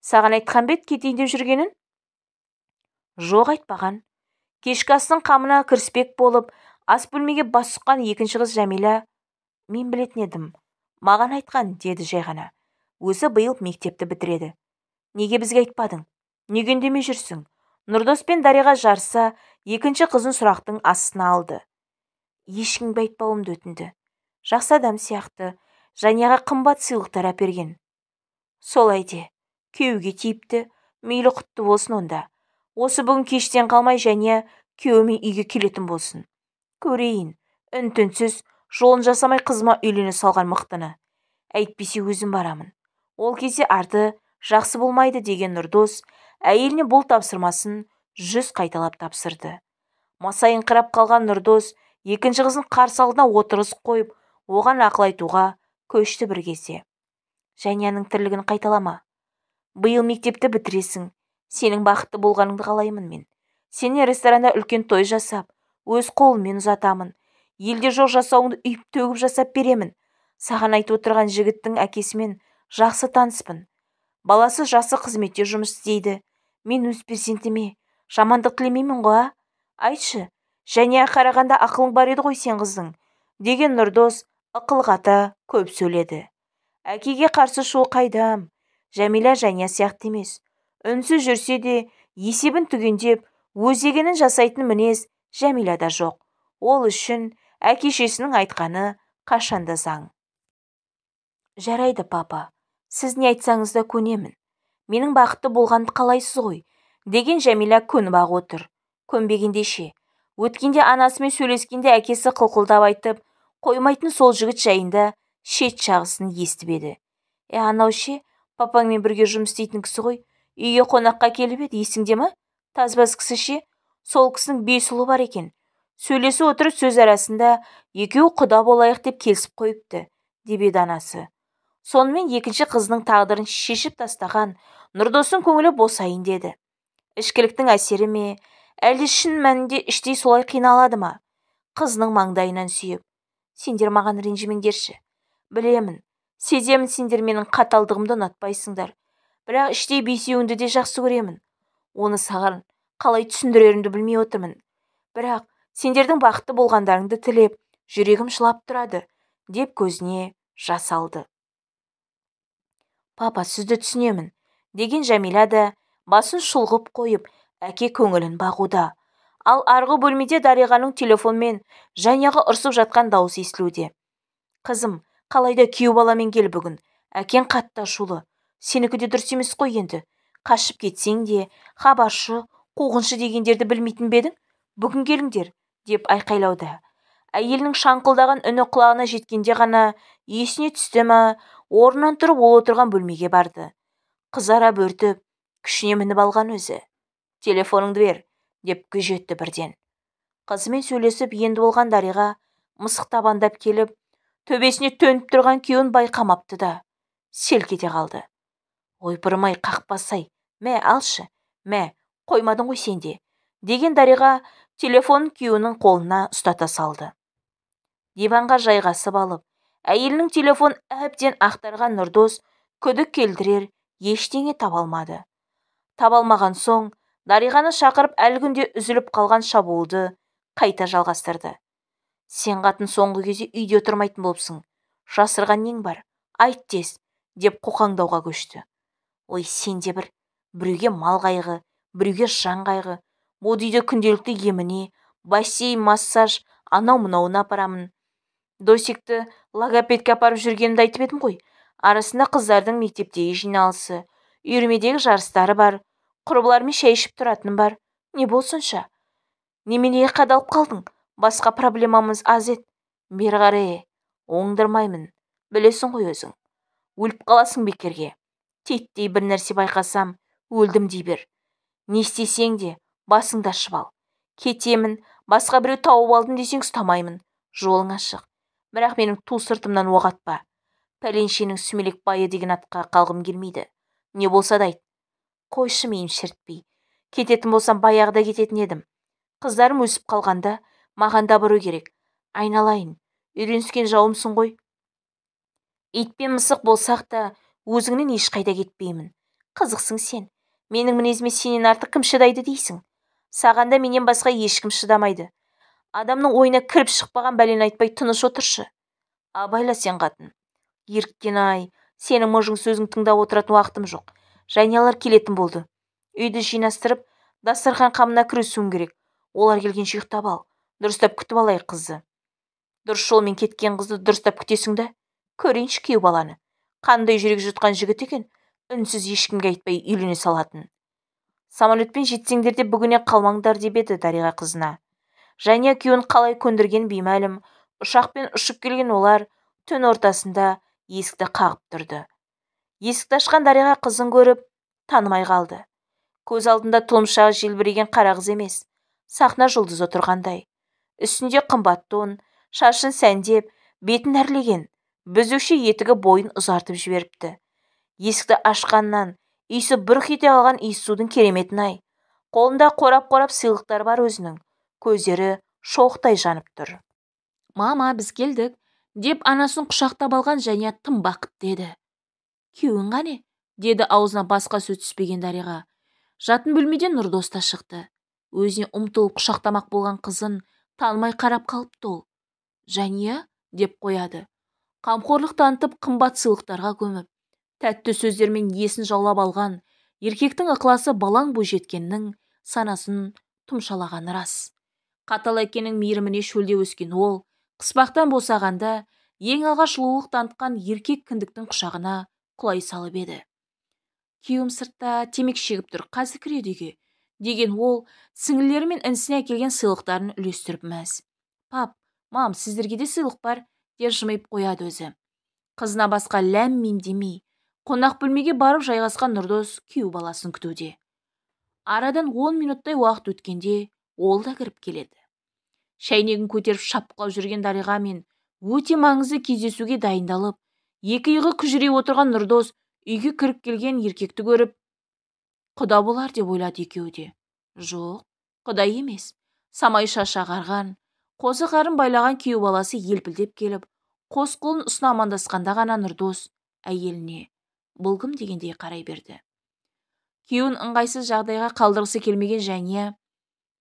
Саған айтқан бе кетейін деп жүргенін? Жоқ, айтпаған. Кешкі астың қамына кіріспек болып, ас бөлмеге бас сұққан екінші қыз Жәмила, мен білетін едім, маған айтқан, деді жай ғана. Өзі биыл мектепті бітіреді. Неге бізге айтпадың? Неге үндемей жүрсің? Нұрдос пен Дариға жарыса, екінші қызын сұрақтың астына алды. Ешкімге айтпауымды өтінді. Жақсы адам сияқты, Жанияға қымбат сыйлықтар әперген. Солай де, күйеуге тиіпті, мейлі құтты болсын онда. Осы бүгін кештен қалмай Жания күйеуімен үйге келетін болсын. Көрейін, үн-түнсіз, жолын жасамай қызыма үйлене салған мықтыны. Әйтпесе өзім барамын. Ол кезде арты жақсы болмайды деген Нұрдос әйеліне бұл тапсырмасын 100 қайталап тапсырды. Масайыңқырап қалған Нұрдос екінші қызын қарсы алдына отырғызып қойып, оған ақыл айтуға көшті бір кезде. Жанияның тірлігін қайталама. Биыл мектепті бітіресің. Сенің бақытты болғаныңды қалаймын мен. Сені ресторанда үлкен той жасап, өз қолыммен ұзатамын. Елде жоқ жасауыңды үйіп төгіп жасап беремін. Саған айтып отырған жігіттің әкесімен жақсы таныспын. Баласы жақсы қызметте жұмыс істейді. Мен өз перзентіме жамандық тілемеймін ғой, а? Айтшы, Жәния қарағанда ақылың бар еді ғой сен қыздың, деген Нұрдос ықылғата көп сөйледі. Әкеге қарсы шығу қайдам? Жәмила Жәния сияқты емес. Үнсіз жүрсе де есебін түгендеп, өзегінін жасайтын мінез Жәмилада жоқ. Ол үшін әке шешесінің айтқаны қашанда заң. Жарайды, папа, сіз не айтсаңыз да көнемін. Менің бақытты болғанды қалайсыз ғой, деген Жәмила көніп-ақ отыр. Көнбегенде ше, өткенде анасымен сөйлескенде әкесі қылқылдап айтып, қоймайтын сол жігіт жайында шет шағысын естіп еді. Анау ше, папаңмен бірге жұмыс істейтін кісі ғой, үйге қонаққа келіп еді, есіңде ма? Тазбас кісі ше, сол кісінің 5 ұлы бар екен. Сөйлесе отырып сөз арасында екеуі құда болайық деп келісіп қойыпты, деп еді анасы. Сонымен екінші қызының тағдырын шешіп тастаған Нұрдостың көңілі босайын деді. Ішкіліктің әсері ме, әлде шын мәнінде іштей солай қиналады ма? Қызының маңдайынан сүйіп, сендер маған ренжімеңдерші. Білемін, сеземін, сендер менің қаталдығымды ұнатпайсыңдар. Бірақ іштей бесеуіңді де жақсы көремін. Оны саған қалай түсіндірерімді білмей отырмын. Бірақ сендердің бақытты болғандарыңды тілеп, жүрегім жылап тұрады, деп көзіне жас алды. Папа, сізді түсінемін, деген Жәмила да басын шұлғып қойып, әке көңілін бағуда. Ал арғы бөлмеде Дариғаның телефонмен Жанияға ұрсып жатқан дауысы естілуде. Қызым, қалайда күйеу баламен кел бүгін. Әкең қатты ашулы. Сенікі де дұрыс емес қой енді. Қашып кетсең де, хабаршы, қуғыншы дегендерді білмейтін бе едің? Бүгін келіңдер, деп айқайлауда. Әйелінің шаңқылдаған үні құлағына жеткенде ғана есіне түсті ма, орнынан тұрып ол отырған бөлмеге барды. Қызара бөртіп, күшіне мініп алған өзі. Телефоныңды бер, деп күжетті бірден. Қызымен сөйлесіп енді болған Дариға мысық табандап келіп, төбесіне төніп тұрған күйеуін байқамапты да, селк ете қалды. Ойпырмай қақпасай, мә алшы, мә, қоймадың ғой сен де, деген Дариға телефонын күйеуінің қолына ұстата салды. Диванға жайғасып алып, әйелінің телефон әбден ақтарған Нұрдос күдік келтірер ештеңе таба алмады. Таба алмаған соң, Дариғаны шақырып әлі күнде үзіліп қалған шабуылды қайта жалғастырды. Сен қатын соңғы кезде үйде отырмайтын болыпсың. Жасырған нең бар? Айт тез, деп қоқаңдауға көшті. Ой, сен де бір, біреуге мал қайғы, біреуге жан қайғы. Бұл үйде күнделікті еміне, бассейн, массаж, анау-мынауына апарамын. Досикті логопедке апарып жүргенімді айтып едім ғой. Арасында қыздардың мектептегі жиналысы, үйірмедегі жарыстары бар, құрбылармен шай ішіп тұратыным бар. Не болсынша? Неменеге қадалып қалдың? Басқа проблемамыз аз ед. Бері қарай, оңдырмаймын. Білесің ғой өзің. Өліп қаласың бекерге. Теттей бір нәрсе байқасам, өлдім дей бер. Не істесең де, басыңды ашып ал. Кетемін, басқа біреу тауып алдым десең ұстамаймын. Жолың ашық. Бірақ менің ту сыртымнан оқ атпа. Пәленшенің сүмелек байы деген атқа қалғым келмейді. Не болса да айт. Қойшы миым шіртпей. Кететін болсам баяғыда кететін едім. Қыздарым өсіп қалғанда маған да бару керек. Айналайын, үйреніскен жауымсың ғой. Ит пен мысық болсақ та өзіңнен ешқайда кетпеймін. Қызықсың сен. Менің мінезіме сенен артық кім шыдайды дейсің? Саған да менен басқа ешкім шыдамайды. Адамның ойына кіріп шықпаған бәлені айтпай тыныш отыршы. Абайла сен қатын. Еріккен ай, сенің мыжың сөзің тыңдап отыратын уақытым жоқ. Жаниялар келетін болды. Үйді жинастырып, дастархан қамына кірісуім керек. Олар келгенше ұйықтап ал. Дұрыстап күтіп алайық қызды. Дұрыс жолмен кеткен қызды дұрыстап күтесің да? Көрейінші күйеу баланы. Қандай жүрек жұтқан жігіт екен, үнсіз ешкімге айтпай үйлене салатын. Самолетпен жетсеңдер де бүгіннен қалмаңдар деп еді Дариға қызына. Жания күйеуін қалай көндірген беймәлім, ұшақпен ұшып келген олар түн ортасында есікті қағып тұрды. Есікті ашқан Дариға қызын көріп, танымай қалды. Көз алдында тұлымшағы желбіреген қара қыз емес, сахна жұлдызы тұрғандай. Үстінде қымбат тон, шашын сәндеп, бетін әрлеген, бүзікше етігі бойын ұзартып жіберіпті. Есікті ашқаннан иісі бұрқ ете қалған иіссудың кереметін ай. Қолында қорап-қорап сыйлықтар бар өзінің, көздері шоқтай жанып тұр. Мама, біз келдік, деп анасын құшақтап алған Жания тым бақытты еді. Күйеуің қане? Деді аузына басқа сөз түспеген Дариға. Жатын бөлмеден Нұрдос та шықты. Өзіне ұмтылып құшақтамақ болған қызын танымай қарап қалыпты ол. Жания, деп қояды. Қамқорлық танытып қымбат сыйлықтарға көміп, тәтті сөздермен есін жаулап алған еркектің ықыласы балаң бойжеткеннің санасын тұмшалағаны рас. Қатал әкенің мейіріміне шөлде өскен ол, қыспақтан босағанда ең алғаш жылулық танытқан еркек кіндіктің құшағына құлай салып еді. Күйеуім сыртта темекі шегіп тұр, қазір кіреді үйге, деген ол сіңілілері мен інісіне әкелген сыйлықтарын үлестіріп мәз. Пап, мам, сіздерге де сыйлық бар, деп жымиып қояды өзі. Қызына басқа ләм-мим демей, қонақ бөлмеге барып жайғасқан Нұрдос күйеу баласын күтуде. Арадан 10 минуттай уақыт өткенде ол да кіріп келеді. Шәйнегін көтеріп шапқылап жүрген Дариға мен өте маңызды кездесуге дайындалып, екі иығы күжірейіп отырған Нұрдос үйге кіріп келген еркекті көріп, құда болар деп ойлады екеуі де. Жоқ, құда емес. Самай шашы ағарған, қосы қарын байлаған күйеу баласы елпілдеп келіп, қос қолын ұсына амандасқанда ғана Нұрдос әйеліне бұл кім дегендей қарай берді. Күйеуін ыңғайсыз жағдайға қалдырғысы келмеген Жәния,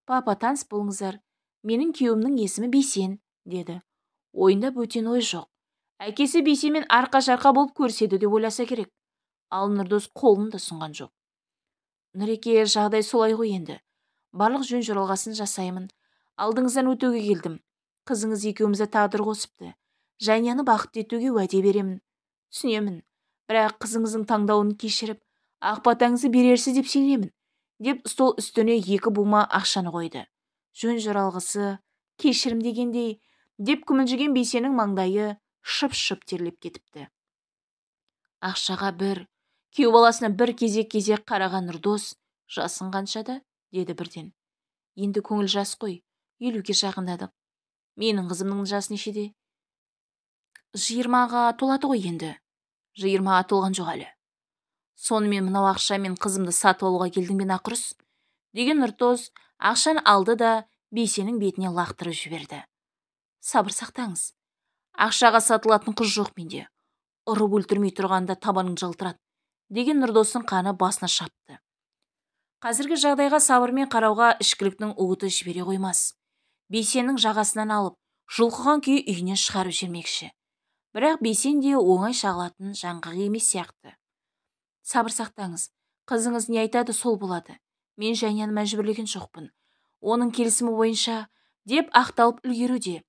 «Папа, таныс болыңыздар, менің күйеуімнің есімі Бейсен», деді. Ойында бөтен ой жоқ. Әкесі Бейсенмен арқа-жарқа болып көріседі деп ойласа керек. Ал Нұрдос қолын да ұсынған жоқ. Нұреке, жағдай солай ғой енді. Барлық жөн жоралғасын жасаймын. Алдыңыздан өтуге келдім. Қызыңыз екеумізді тағдыр қосыпты. Жәнияны бақытты етуге уәде беремін. Түсінемін. Бірақ қызыңыздың таңдауын кешіріп, ақ батаңызды берерсіз деп сенемін, деп стол үстіне 2 бума ақшаны қойды. Жөн жоралғысы кешірім дегендей, деп күмілжіген Бейсеннің маңдайы шып-шып терлеп кетіпті. Ақшаға бір, күйеу баласына бір кезек-кезек қараған Нұрдос, жасың қаншада? Деді бірден. Енді көңіл жас қой, 50-ге жақындадық. Менің қызымның жасы нешеде? 20-ға толады ғой енді. 20-ға толған жоқ әлі. Сонымен мынау ақшамен қызымды сатып алуға келдің бе нақұрыс? Деген Нұрдос ақшаны алды да Бейсеннің бетіне лақтырып жіберді. Сабыр сақтаңыз. Ақшаға сатылатын қыз жоқ менде. Ұрып өлтірмей тұрғанда табаның жалтырады, деген Нұрдостың қаны басына шапты. Қазіргі жағдайға сабырмен қарауға ішкіліктің уыты жібере қоймас. Бейсеннің жағасынан алып, жұлқыған күйі үйінен шығарып жібермекші. Бірақ Бейсен де оңай шағылатын жаңғақ емес сияқты. Сабыр сақтаңыз. Қызыңыз не айтады, сол болады. Мен Жәнияны мәжбүрлеген жоқпын. Оның келісімі бойынша, деп ақталып үлгеруде.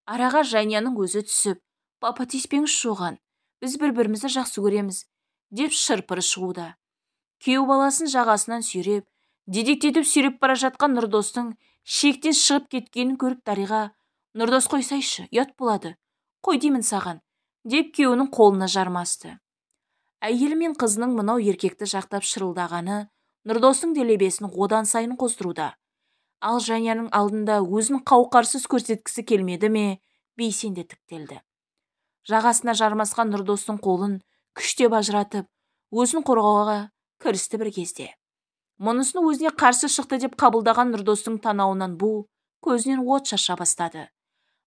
Араға Жәнияның өзі түсіп, папа тиіспеңізші оған, біз бір-бірімізді жақсы көреміз, деп шырпыры шығуда. Күйеу баласын жағасынан сүйреп, дедектетіп сүйреп бара жатқан Нұрдостың шектен шығып кеткенін көріп Дариға, Нұрдос қойсайшы, ұят болады, қой деймін саған, деп күйеуінің қолына жармасты. Әйелі мен қызының мынау еркекті жақтап шырылдағаны Нұрдостың делебесін одан сайын қоздыруда. Ал Жәнияның алдында өзін қауқарсыз көрсеткісі келмеді ме, Бейсен де тіктелді. Жағасына жармасқан Нұрдостың қолын күштеп ажыратып, өзін қорғауға кірісті бір кезде. Мұнысын өзіне қарсы шықты деп қабылдаған Нұрдостың танауынан бу, көзінен от шаша бастады.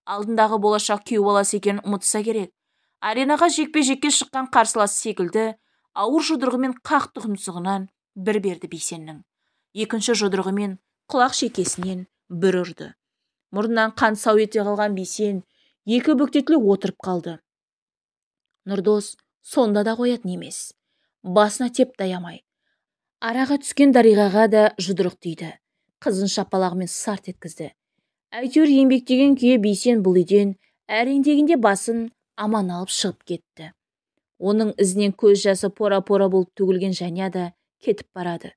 Алдындағы болашақ күйеу баласы екенін ұмытса керек. Аренаға жекпе-жекке шыққан қарсыласы секілді ауыр жұдырығымен қақ тұмсығынан бір берді Бейсеннің. Екінші жұдырығымен құлақ шекесінен бір ұрды. Мұрнынан қан сау ете қалған Бейсен екі бүктетіле отырып қалды. Нұрдос сонда да қоятын емес. Басына теп таямай. Араға түскен Дариғаға да жұдырық түйді. Қызын шапалағымен сарт еткізді. Әйтеуір еңбектеген күйі Бейсен бұл үйден әрең дегенде басын аман алып шығып кетті. Оның ізінен көз жасы пора-пора болып төгілген Жәния да кетіп барады.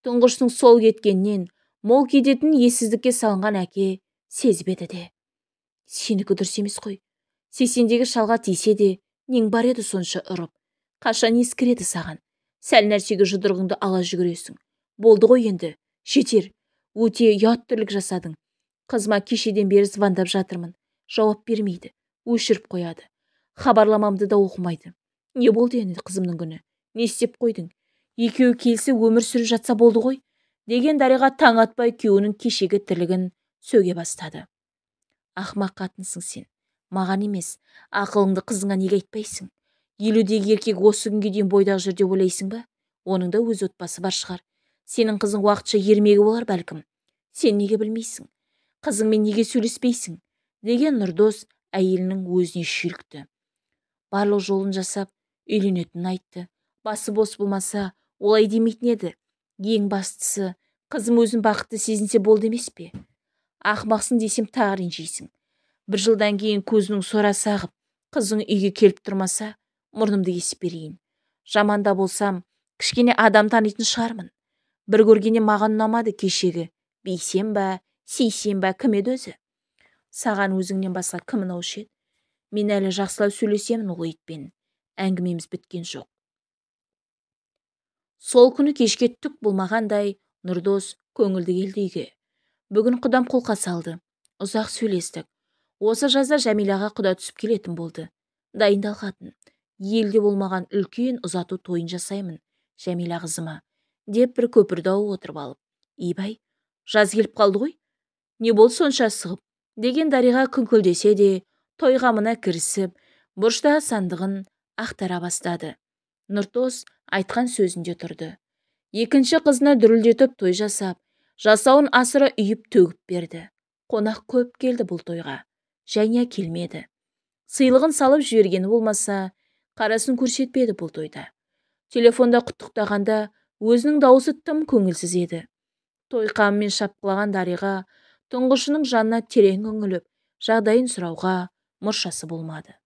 Тұңғыштың сол кеткеннен мол кететін ессіздікке салынған әке сезбеді де. Сенікі дұрыс емес қой. 80-дегі шалға тисе де, нең бар еді сонша ұрып? Қашан ескіреді саған? Сәл нәрсеге жұдырығыңды ала жүгіресің. Болды ғой енді, жетер. Өте ұят тірлік жасадың. Қызыма кешеден бері звондап жатырмын. Жауап бермейді, өшіріп қояды. Хабарламамды да оқымайды. Не болды енді қызымның күні? Не істеп қойдың? Екеуі келсе өмір сүріп жатса болды ғой, деген Дариға таң атпай күйеуінің кешегі тірлігін сөге бастады. Ақымақ қатынсың сен. Маған емес, ақылыңды қызыңа неге айтпайсың? 50-дегі еркек осы күнге дейін бойдақ жүр деп ойлайсың ба? Оның да өз отбасы бар шығар. Сенің қызың уақытша ермегі болар бәлкім. Сен неге білмейсің? Қызыңмен неге сөйлеспейсің? Деген Нұрдос әйелінің өзіне шүйлікті. Барлық жолын жасап, үйленетінін айтты. Басы бос болмаса, олай демейтін еді. Ең бастысы, қызым өзін бақытты сезінсе болды емес пе? Ақымақсың десем тағы ренжисің. Бір жылдан кейін көзінің сорасы ағып, қызың үйге келіп тұрмаса, мұрнымды кесіп берейін. Жаманда болсам, кішкене адам танитын шығармын. Бір көргенде маған ұнамады кешегі. Бейсен ба, Сейсен ба, кім еді өзі? Саған өзіңнен басқа кім ұнаушы еді? Мен әлі жақсылап сөйлесемін ол итпен. Әңгімеміз біткен жоқ. Сол күні кешке түк болмағандай Нұрдос көңілді келді үйге. Бүгін құдам қолқа салды. Ұзақ сөйлестік. Осы жазда Жәмилаға құда түсіп келетін болды. Дайындал қатын. Елде болмаған үлкен ұзату тойын жасаймын, Жәмила қызыма, деп бір көпірді отырып алып. Ибай, жаз келіп қалды ғой. Не болды сонша асығып? Деген Дариға күңкілдесе де, той қамына кірісіп, бұрыштағы сандығын ақтара бастады. Нұртос айтқан сөзінде тұрды. Екінші қызына дүрілдетіп той жасап, жасауын асыра үйіп төгіп берді. Қонақ көп келді бұл тойға. Жәния келмеді. Сыйлығын салып жібергені болмаса, қарасын көрсетпеді бұл тойда. Телефонда құттықтағанда өзінің дауысы тым көңілсіз еді. Той қамымен шапқылаған Дариға тұңғышының жанына терең үңіліп, жағдайын сұрауға мұршасы болмады.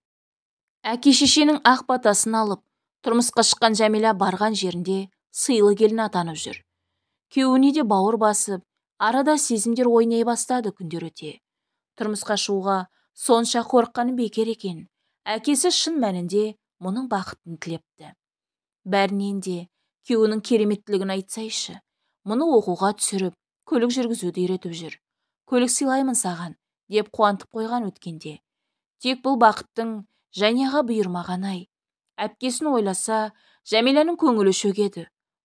Әке-шешенің ақ батасын алып, тұрмысқа шыққан Жәмила барған жерінде сыйлы келін атанып жүр. Күйеуіне де бауыр басып, арада сезімдер ойнай бастады күндер өте. Тұрмысқа шығуға сонша қорыққаны бекер екен. Әкесі шын мәнінде мұның бақытын тілепті. Бәрінен де күйеуінің кереметтілігін айтсайшы. Мұны оқуға түсіріп, көлік жүргізуді үйретіп жүр. Көлік сыйлаймын саған, деп қуантып қойған өткенде. Тек бұл бақыттың Жәнияға бұйырмаған ай. Әпкесін ойласа, Жәмиланың көңілі шөгеді.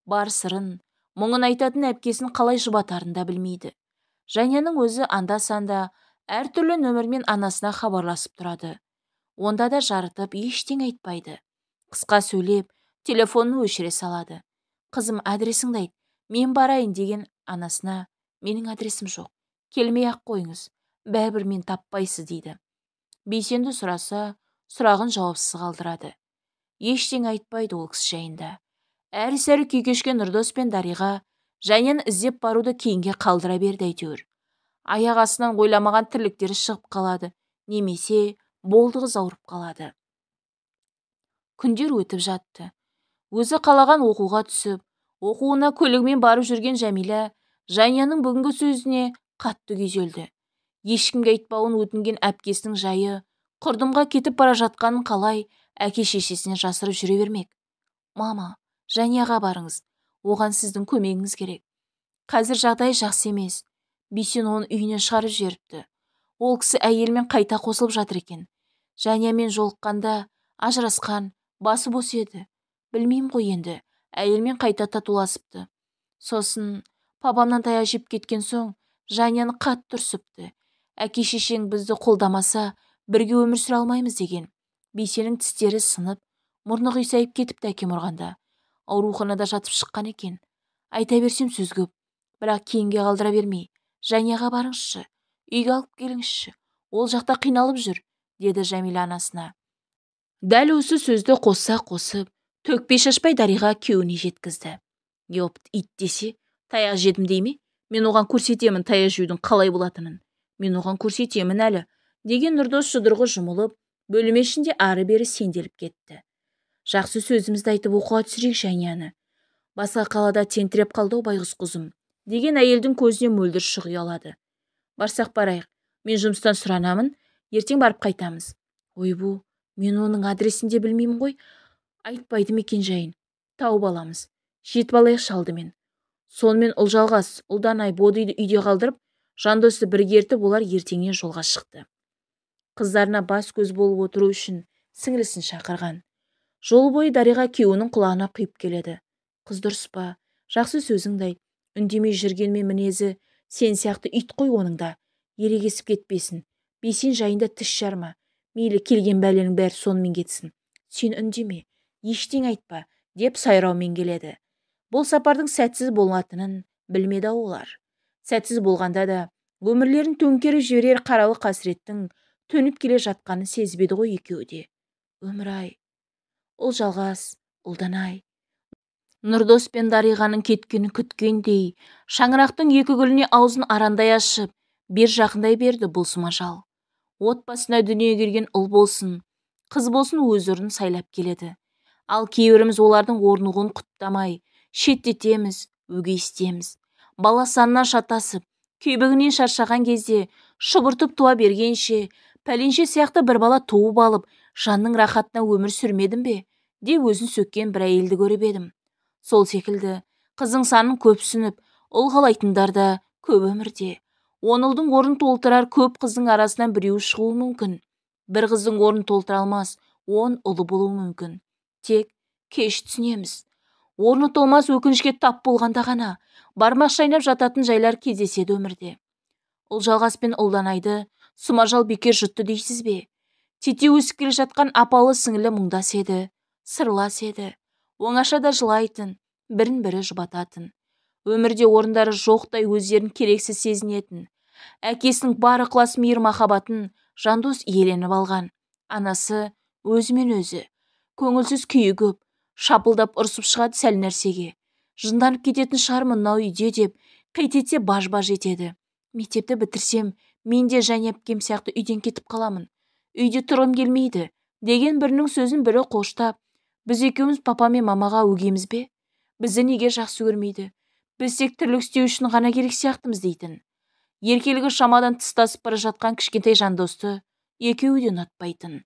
Бар сырын, мұңын айтатын әпкесін қалай жұбатарын да білмейді. Жәнияның өзі анда-санда әртүрлі нөмірмен анасына хабарласып тұрады. Онда да жарытып ештеңе айтпайды. Қысқа сөйлеп, телефонын өшіре салады. Қызым, адресіңді айт, мен барайын деген анасына, менің адресім жоқ, келмей-ақ қойыңыз, бәрібір мен таппайсыз дейді. Бейсенді сұраса, сұрағын жауапсыз қалдырады. Ештеңе айтпайды ол кісі жайында. Әрі-сәрі күй кешкен Нұрдос пен Дариға Жәнияны іздеп баруды кейінге қалдыра берді әйтеуір. Аяқ астынан ойламаған тірліктері шығып қалады, немесе болды қыз ауырып қалады. Күндер өтіп жатты. Өзі қалаған оқуға түсіп, оқуына көлігімен барып жүрген Жәмила Жәнияның бүгінгі сөзіне қатты күйзелді. Ешкімге айтпауын өтінген әпкесінің жайы құрдымға кетіп бара жатқанын қалай әке-шешесіне жасырып жүре бермек. Мама, Жәнияға барыңыз, оған сіздің көмегіңіз керек. Қазір жағдай жақсы емес. Бейсен оны үйінен шығарып жіберіпті. Ол кісі әйелімен қайта қосылып жатыр екен. Жәниямен жолыққанда ажырасқан, басы бос еді. Білмеймін ғой енді, әйелімен қайта татуласыпты. Сосын папамнан таяқ жеп кеткен соң Жәнияны қатты ұрсыпты. Әке-шешең бізді қолдамаса, бірге өмір сүре алмаймыз деген. Бейсеннің тістері сынып, мұрны қисайып кетіпті әкем ұрғанда. Ауруханада жатып шыққан екен. Айта берсем сөз көп, бірақ кейінге қалдыра бермей. Жәнияға барыңызшы, үйге алып келіңізші, ол жақта қиналып жүр, деді Жәмила анасына. Дәл осы сөзді қоса қосып, төкпей шашпай Дариға күйеуіне жеткізді. Ёпт, ит десе, таяқ жедім дей ме? Мен оған көрсетемін таяқ жеудің қалай болатынын. Мен оған көрсетемін әлі, деген Нұрдос жұдырығы жұмылып, бөлме ішінде ары-бері сенделіп кетті. Жақсы сөзімізді айтып оқуға түсірейік Жәнияны. Басқа қалада тентіреп қалды-ау байғұс қызым, деген әйелдің көзіне мөлдір шық ұялады. Барсақ барайық, мен жұмыстан сұранамын, ертең барып қайтамыз. Ойбу, мен оның адресін де білмеймін ғой, айтпайды мекен жайын. Тауып аламыз, жетіп алайықшы алдымен. Сонымен Ұлжалғас, Ұлданай, Бодиді үйде қалдырып, Жандосты бірге ертіп, олар ертеңнен жолға шықты. Қыздарына бас көз болып отыру үшін сіңлісін шақырған. Жол бойы Дариға күйеуінің құлағына құйып келеді. Қыз дұрыс па? Жақсы сөзіңді айт. Үндемей жүргенмен мінезі сен сияқты ит қой оның да. Ерегесіп кетпесін. Бейсен жайында тіс жарма. Мейлі келген бәленің бәрі сонымен кетсін. Сен үндеме, ештеңе айтпа, деп сайраумен келеді. Бұл сапардың сәтсіз болатынын білмеді олар. Сәтсіз болғанда да өмірлерін төңкеріп жіберер қаралы қасіреттің төніп келе жатқанын сезбеді ғой екеуі де. Өмір-ай, Ұлжалғас, Ұлданай. Нұрдос пен Дариғаның кеткенін күткендей, шаңырақтың екі гүліне аузын арандай ашып, бер жақындай берді бұл сұмажал. Отбасына дүниеге келген ұл болсын, қыз болсын өз орнын сайлап келеді. Ал кейбіріміз олардың орнығын құптамай, шеттетеміз, өгейстеміз. Бала санынан шатасып, күйбігінен шаршаған кезде шұбыртып туа бергенше, пәленше сияқты бір бала туып алып, жанның рахатына өмір сүрмедім бе, деп өзін сөккен бір әйелді көріп едім. Сол секілді қыздың санын көпсініп, Ұл қалайтындар да көп өмірде. Он ұлдың орнын толтырар көп қыздың арасынан біреуі шығуы мүмкін. Бір қыздың орнын толтыра алмас 10 ұлы болуы мүмкін. Тек кеш түсінеміз. Орны толмас өкінішке тап болғанда ғана бармақ шайнап жататын жайлар кездеседі өмірде. Ұлжалғас пен Ұлданайды сұмажал бекер жұтты дейсіз бе? Тете өсіп келе жатқан апалы сіңілі мұңдас еді, сырлас еді. Оңашада жылайтын, бірін-бірі жұбататын. Өмірде орындары жоқтай өздерін керексіз сезінетін. Әкесінің бар ықылас мейір махаббатын Жандос иеленіп алған. Анасы өзімен өзі, көңілсіз күйі көп, шапылдап ұрсып шығады сәл нәрсеге. Жынданып кететін шығармын мынау үйде деп, қит етсе баж-баж етеді. Мектепті бітірсем, мен де Және әпкем сияқты үйден кетіп қаламын. Үйде тұрғым келмейді, деген бірінің сөзін бірі қоштап, біз екеуміз папа мен мамаға өгейміз бе? Бізді неге жақсы көрмейді? Біз тек тірлік істеу үшін ғана керек сияқтымыз дейтін. Еркелігі шамадан тыс тасып бара жатқан кішкентай Жандосты екеуі де ұнатпайтын.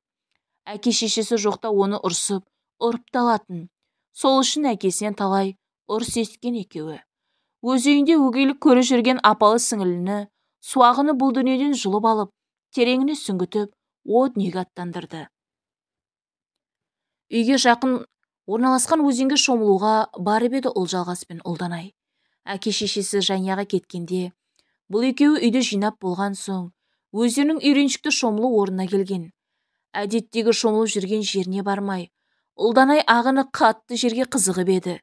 Әке шешесі жоқта оны ұрсып, ұрып талатын. Сол үшін әкесінен талай ұрыс естіген екеуі. Өз үйінде өгейлік көріп жүрген апалы сіңіліні суағыны бұл дүниеден жұлып алып, тереңіне сүңгітіп, о дүниеге аттандырды. Үйге жақын орналасқан өзенге шомылуға барып еді Ұлжалғас пен Ұлданай. Әке шешесі Жанияға кеткенде, бұл екеуі үйді жинап болған соң, өздерінің үйреншікті шомылу орнына келген. Әдеттегі шомылып жүрген жеріне бармай, Ұлданай ағыны қатты жерге қызығып еді.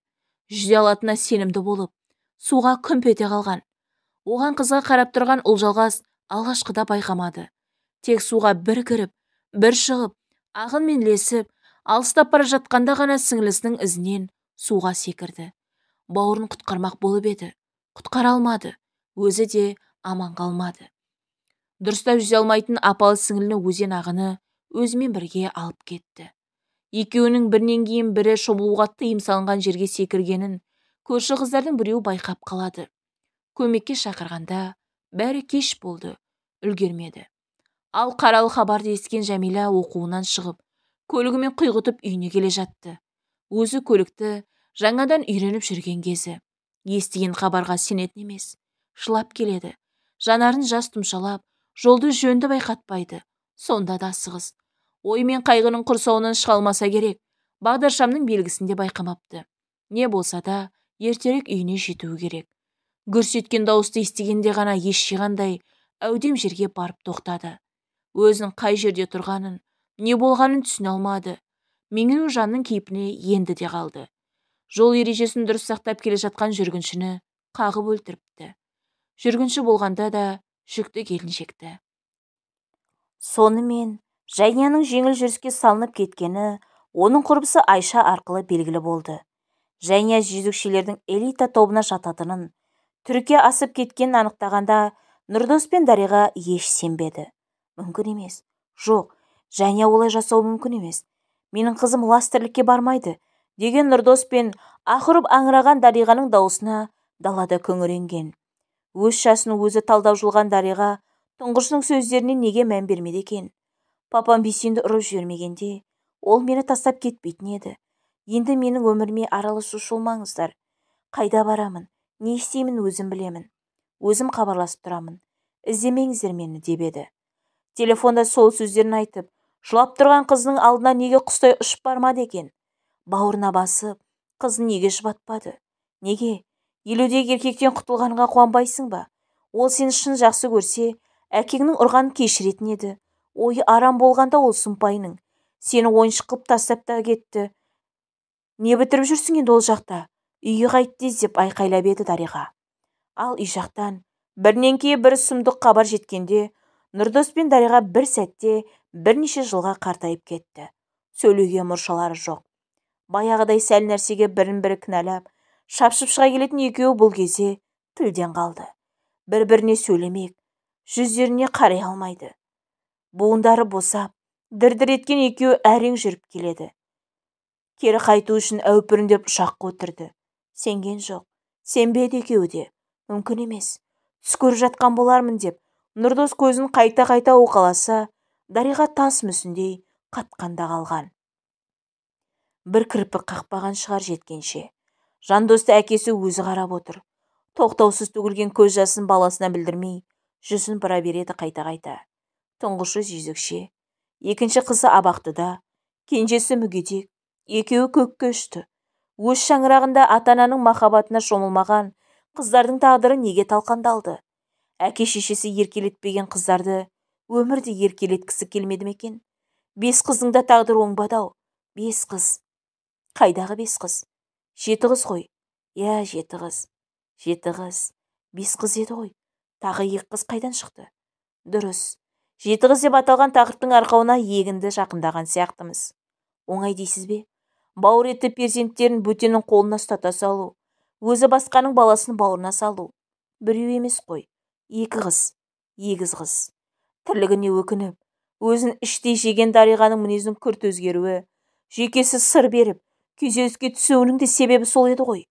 Жүзе алатынына сенімді болып, суға күмп ете қалған. Оған қызға қарап тұрған Ұлжалғас алғашқыда байқамады. Тек суға бір кіріп, бір шығып, ағынмен ілесіп, алыстап бара жатқанда ғана сіңлісінің ізінен суға секірді. Бауырын құтқармақ болып еді, құтқара алмады, өзі де аман қалмады. Дұрыстап жүзе алмайтын апалы сіңліні өзен ағыны өзімен бірге алып кетті. Екеуінің бірінен кейін бірі шомылуға тыйым салынған жерге секіргенін көрші қыздардың біреуі байқап қалады. Көмекке шақырғанда бәрі кеш болды, үлгермеді. Ал қаралы хабарды естіген Жәмила оқуынан шығып, көлігімен құйғытып үйіне келе жатты. Өзі көлікті жаңадан үйреніп жүрген кезі. Естіген хабарға сенетін емес, жылап келеді. Жанарын жас тұмшалап, жолды жөнді байқатпайды. Сонда да асығыс. Ой мен қайғының құрсауынан шыға алмаса керек, бағдаршамның белгісін де байқамапты. Не болса да, ертерек үйіне жетуі керек. Гүрс еткен дауысты естігенде ғана ес жиғандай әудем жерге барып тоқтады. Өзінің қай жерде тұрғанын, не болғанын түсіне алмады. Меңіреу жанның кейпіне енді де қалды. Жол ережесін дұрыс сақтап келе жатқан жүргіншіні қағып өлтіріпті. Жүргінші болғанда да жүкті келіншекті. Сонымен Жәнияның жеңіл жүріске салынып кеткені оның құрбысы Айша арқылы белгілі болды. Жәния жезөкшелердің элита тобына жататынын, Түркия асып кеткенін анықтағанда Нұрдос пен Дариға еш сенбеді. Мүмкін емес. Жоқ, Жәния олай жасау мүмкін емес. Менің қызым лас тірлікке бармайды, деген Нұрдос пен аһ ұрып аңыраған Дариғаның дауысына далада күңіренген. Өз шашын өзі талдап жұлған Дариға тұңғышының сөздеріне неге мән бермеді екен? Папам Бейсенді ұрып жібермегенде, ол мені тастап кетпейтін еді. Енді менің өміріме араласушы болмаңыздар. Қайда барамын, не істеймін өзім білемін. Өзім хабарласып тұрамын. Іздемеңіздер мені, деп еді. Телефонда сол сөздерін айтып, жылап тұрған қызының алдына неге құстай ұшып бармады екен? Бауырына басып, қызын неге жұбатпады? Неге? 50-дегі еркектен құтылғанға қуанбайсың ба? Ол сені шын жақсы көрсе, әкеңнің ұрғанын кешіретін еді. Ойы арам болғанда ол сұмпайының. Сені ойыншық қылып тастап та кетті. Не бітіріп жүрсің енді ол жақта? Үйге қайт тез, деп айқайлап еді Дариға. Ал үй жақтан бірінен кейін бірі сұмдық хабар жеткенде, Нұрдос пен Дариға бір сәтте бірнеше жылға қартайып кетті. Сөйлеуге мұршалары жоқ. Баяғыдай сәл нәрсеге бірін-бірі кінәлап, шапшып шыға келетін екеуі бұл кезде тілден қалды. Бір-біріне сөйлемек, жүздеріне қарай алмайды. Буындары босап, дір-дір еткен екеуі әрең жүріп келеді. Кері қайту үшін әупірімдеп ұшаққа отырды. Сенген жоқ, сенбеді екеуі де. Мүмкін емес. Түс көріп жатқан болармын деп, Нұрдос көзін қайта-қайта уқаласа, Дариға тас мүсіндей қатқанда қалған. Бір кірпік қақпаған шығар жеткенше. Жандосты әкесі өзі қарап отыр. Тоқтаусыз төгілген көз жасын баласына білдірмей, жүзін бұра береді қайта-қайта. Тұңғышы жезөкше, екінші қызы абақтыда, кенжесі мүгедек, екеуі көкке ұшты. Өз шаңырағында ата-ананың махаббатына шомылмаған қыздардың тағдыры неге талқандалды? Әке-шешесі еркелетпеген қыздарды өмірде еркелеткісі келмеді ме екен? 5 қыздың да тағдыры оңбады-ау. 5 қыз. Қайдағы 5 қыз? 7 қыз ғой. Иә, 7 қыз. 7 қыз. 5 қыз еді ғой. Тағы 2 қыз қайдан шықты? Дұрыс. 7 қыз деп аталған тақырыптың арқауына егінді жақындаған сияқтымыз. Оңай дейсіз бе? Бауыр еті перзенттерін бөтеннің қолына ұстата салу, өзі басқаның баласын бауырына салу. Біреу емес қой, 2 қыз, егіз қыз. Тірлігіне өкініп, өзін іштей жеген Дариғаның мінезінің күрт өзгеруі, жүйкесі сыр беріп, күйзеліске түсуінің де себебі сол еді ғой.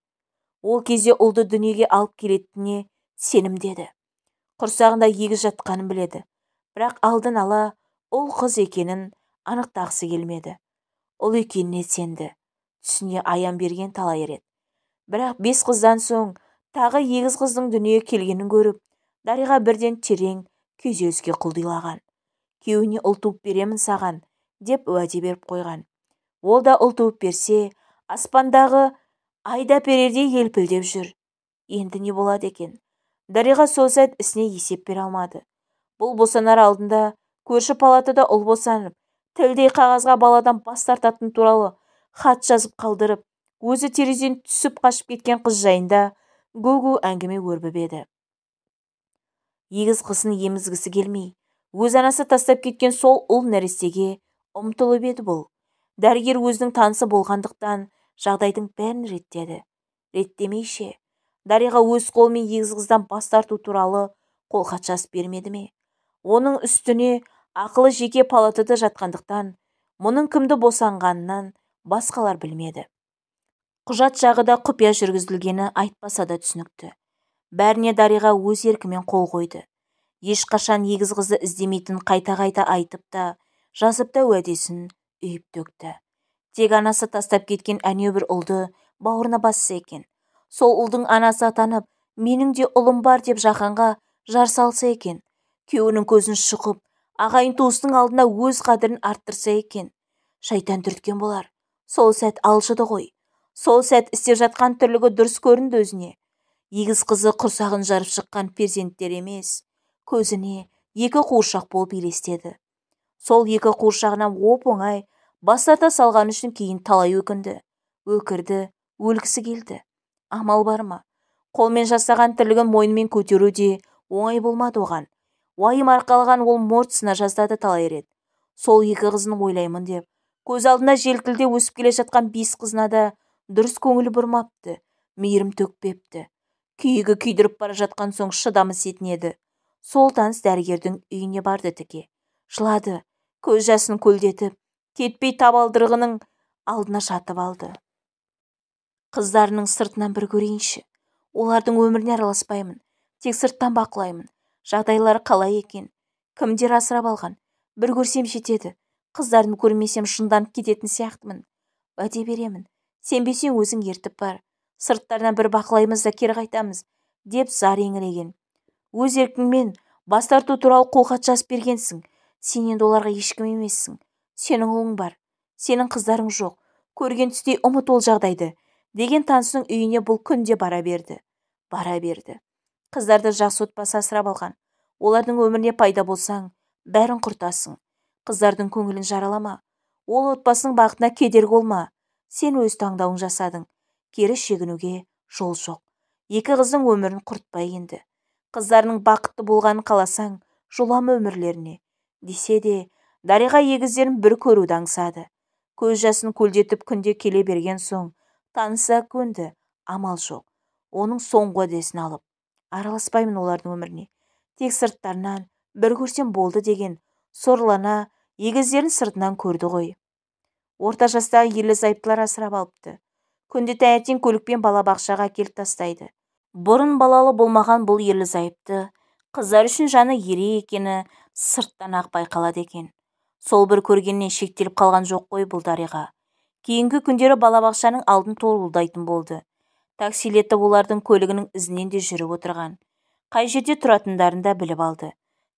Ол кезде ұлды дүниеге алып келетініне сенімдеді. Құрсағында егіз жатқанын біледі, бірақ алдын ала ұл қыз екенін анықтағысы келмеді. Ұл екеніне сенді, түсіне аян берген талай рет. Бірақ 5 қыздан соң тағы егіз қыздың дүниеге келгенін көріп, Дариға бірден терең күйзеліске құлдилаған. Күйеуіне ұл туып беремін саған деп уәде беріп қойған. Ол да ұл туып берсе, аспандағы айда перердей елпілдеп жүр. Енді не болады екен? Дариға сол сәт ісіне есеп бере алмады. Бұл босанар алдында көрші палатада ұл босанып, тілдей қағазға баладан бас тартатын туралы хат жазып қалдырып, өзі терезеден түсіп қашып кеткен қыз жайында гу-гу әңгіме өрбіп еді. Егіз қызын емізгісі келмей, өз анасы тастап кеткен сол ұл нәрестеге ұмтылып еді бұл. Дәрігер өзінің танысы болғандықтан жағдайдың бәрін реттеді. Реттемейше, Дариға өз қолымен егіз қыздан бас тарту туралы қолхат жазып бермеді ме? Оның үстіне ақылы жеке палатада жатқандықтан, мұның кімді босанғанынан басқалар білмеді. Құжат жағы да құпия жүргізілгені айтпаса да түсінікті. Бәріне Дариға өз еркімен қол қойды. Ешқашан егіз қызды іздемейтін қайта-қайта айтып та, жазып та уәдесін үйіп төкті. Тек анасы тастап кеткен әнеу бір ұлды бауырына басса екен. Сол ұлдың анасы атанып, менің де ұлым бар деп жаһанға жар салса екен. Күйеуінің көзін шұқып, ағайын туыстың алдына өз қадірін арттырса екен. Шайтан түрткен болар. Сол сәт алжыды ғой. Сол сәт істеп жатқан тірлігі дұрыс көрінді өзіне. Егіз қызы құрсағын жарып шыққан перзенттер емес, көзіне 2 қуыршақ болып елестеді. Сол 2 қуыршағынан оп-оңай бас тарта салған үшін кейін талай өкінді, өкірді, өлгісі келді. Амал бар ма? Қолмен жасаған тірлігін мойнымен көтеру де оңай болмады оған. Уайым арқалаған ол морт сына жаздады талай рет. Сол 2 қызын ойлаймын деп, көз алдына желкілде өсіп келе жатқан 5 қызына да дұрыс көңілі бұрмапты, мейірім төкпепті. Күйігі күйдіріп бара жатқан соң шыдамы сетінеді. Сол таныс дәрігердің үйіне барды тіке. Жылады, көз жасын көлдетіп, кетпей табалдырығының алдына жатып алды. Қыздарының сыртынан бір көрейінші. Олардың өміріне араласпаймын, тек сырттан бақылаймын. Жағдайлары қалай екен, кімдер асырап алған, бір көрсем жетеді. Қыздарымды көрмесем шынданып кететін сияқтымын. Уәде беремін, сенбесең өзің ертіп бар. Сырттарынан бір бақылаймыз да кері қайтамыз, деп зар еңіреген. Өз еркіңмен бас тарту туралы қолхат жазып бергенсің. Сен енді оларға ешкім емессің. Сенің ұлың бар, сенің қыздарың жоқ. Көрген түстей ұмыт ол жағдайды, деген танысының үйіне бұл күнде бара берді. Бара берді. Қыздарды жақсы отбасы асырап алған. Олардың өміріне пайда болсаң, бәрін құртасың. Қыздардың көңілін жаралама. Ол отбасының бақытына кедергі болма. Сен өз таңдауың жасадың. Кері шегінуге жол жоқ. 2 қыздың өмірін құртпай енді. Қыздарының бақытты болғанын қаласаң, жолама өмірлеріне. Десе де, Дариға егіздерін бір көруді аңсады. Көз жасын көлдетіп күнде келе берген соң, таныса көнді, амал жоқ. Оның соңғы уәдесін алып, араласпаймын олардың өміріне. Тек сырттарынан бір көрсем болды деген сорлана егіздерін сыртынан көрді ғой. Орта жастағы ерлі зайыптылар асырап алыпты. Күнде таңертең көлікпен балабақшаға әкеліп тастайды. Бұрын балалы болмаған бұл ерлі зайыпты қыздар үшін жаны ерек екені сырттан ақ байқалады екен. Сол бір көргеннен шектеліп қалған жоқ қой бұл Дариға. Кейінгі күндері балабақшаның алдын торуылдайтын болды. Таксилетіп олардың көлігінің ізінен де жүріп отырған. Қай жерде тұратындарын да біліп алды.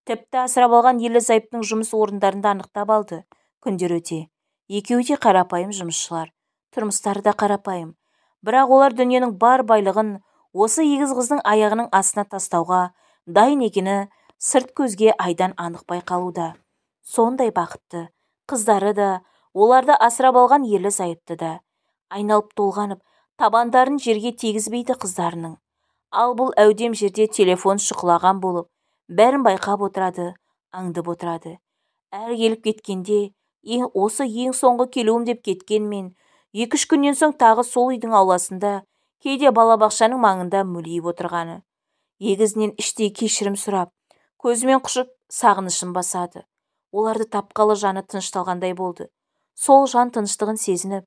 Тіпті асырап алған ерлі-зайыптының жұмыс орындарын да анықтап алды. Күндер өте. Екеуі де қарапайым жұмысшылар. Тұрмыстары да қарапайым. Бірақ олар дүниенің бар байлығын осы егіз қыздың аяғының астына тастауға дайын екені сырт көзге айдан анық байқалуда. Сондай бақытты қыздары да, оларды асырап алған ерлі-зайыпты да. Айналып толғанып, табандарын жерге тигізбейді қыздарының. Ал бұл әудем жерде телефон шұқылаған болып, бәрін байқап отырады, аңдып отырады. Әр келіп кеткенде, осы ең соңғы келуім деп кеткенмен, 2-3 күннен соң тағы сол үйдің ауласында, кейде балабақшаның маңында мөлиіп отырғаны. Егізінен іштей кешірім сұрап, көзімен құшып сағынышын басады. Оларды тапқалы жаны тынышталғандай болды. Сол жан тыныштығын сезініп,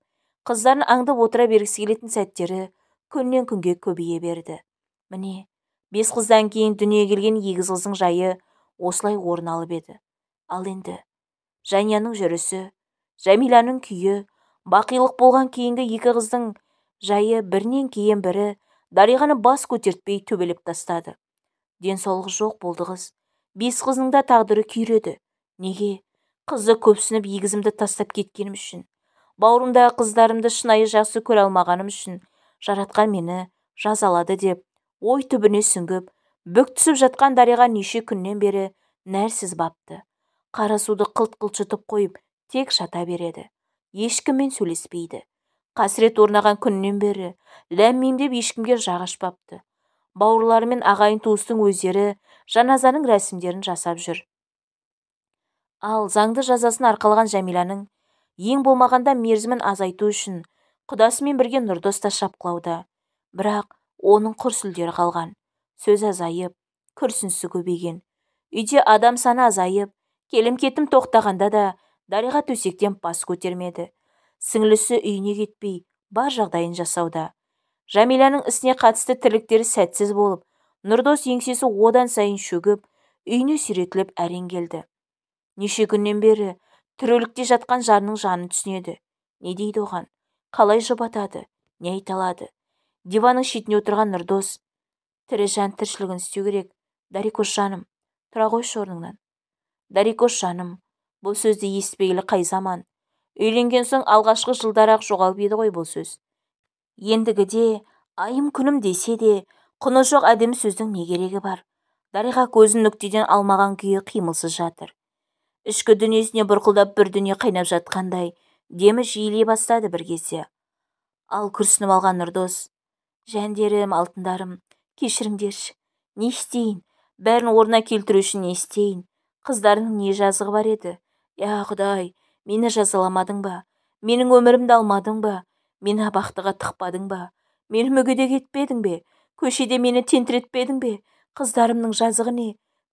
қыздарын аңдып отыра бергісі келетін сәттері күннен күнге көбейе берді. Міне, 5 қыздан кейін дүниеге келген егіз қыздың жайы осылай орын алып еді. Ал енді Жанияның жүрісі, Жәмиланың күйі, бақилық болған кейінгі екі қыздың жайы бірінен кейін бірі Дариғаны бас көтертпей төбелеп тастады. Денсаулығы жоқ болды қыз. 5 қызының да тағдыры күйреді. Неге? Қызды көпсініп егізімді тастап кеткенім үшін. Бауырымдағы қыздарымды шынайы жақсы көре алмағаным үшін жаратқан мені жазалады деп ой түбіне сүңгіп, бүк түсіп жатқан Дариға неше күннен бері нәрсіз бапты. Қара суды қылт-қылт жұтып қойып, тек жата береді. Ешкіммен сөйлеспейді. Қасірет орнаған күннен бері ләм-мим деп ешкімге жақ ашпапты. Бауырлары мен ағайын туыстың өздері жаназаның рәсімдерін жасап жүр. Ал заңды жазасын арқалаған Жәмиланың ең болмағанда мерзімін азайту үшін құдасымен бірге Нұрдос та шапқылауда. Бірақ оның құр сүлдері қалған. Сөз азайып, күрсінісі көбейген. Үйде адам саны азайып, келім-кетім тоқтағанда да Дариға төсектен бас көтермеді. Сіңлісі үйіне кетпей, бар жағдайын жасауда. Жәмиланың ісіне қатысты тірліктері сәтсіз болып, Нұрдос еңсесі одан сайын шөгіп, үйіне сүйретіліп әрең келді. Неше күннен бері тірілікте жатқан жарының жанын түсінеді. Не дейді оған? Қалай жұбатады? Не айта алады? Диванның шетіне отырған Нұрдос: "Тірі жан тіршілігін істеу керек. Дарикош жаным, тұра қойшы орныңнан." Дарикош жаным, бұл сөзді естімегелі қай заман? Үйленген соң алғашқы жылдар-ақ жоғалып еді ғой бұл сөз. Ендігіде айым күнім десе де, құны жоқ әдемі сөздің не керегі бар? Дариға көзін нүктеден алмаған күйі қимылсыз жатыр. Ішкі дүниесіне бұрқылдап бір дүние қайнап жатқандай, демі жиілей бастады бір кезде. Ал күрсініп алған Нұрдос: "Жәндерім, алтындарым, кешіріңдерші, не істейін, бәрін орнына келтіру үшін не істейін, қыздарының не жазығы бар еді? Я Құдай, мені жазаламадың ба? Менің өмірімді алмадың ба? Мені абақтыға тықпадың ба? Мені мүгедек етпедің бе? Көшеде мені тентіретпедің бе? Қыздарымның жазығы не?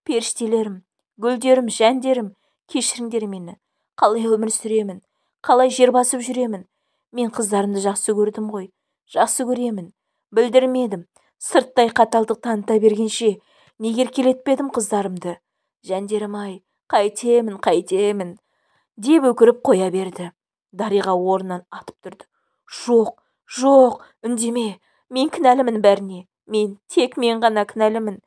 Періштелерім, гүлдерім, жәндерім, кешіріңдер мені. Қалай өмір сүремін? Қалай жер басып жүремін? Мен қыздарымды жақсы көрдім ғой, жақсы көремін. Білдірмедім, сырттай қаталдық таныта бергенше, неге еркелетпедім қыздарымды? Жәндерім-ай, қайтемін, қайтемін," деп өкіріп қоя берді. Дариға орнынан атып тұрды. "Жоқ, жоқ, үндеме, мен кінәлімін бәріне. Мен, тек мен ғана кінәлімін.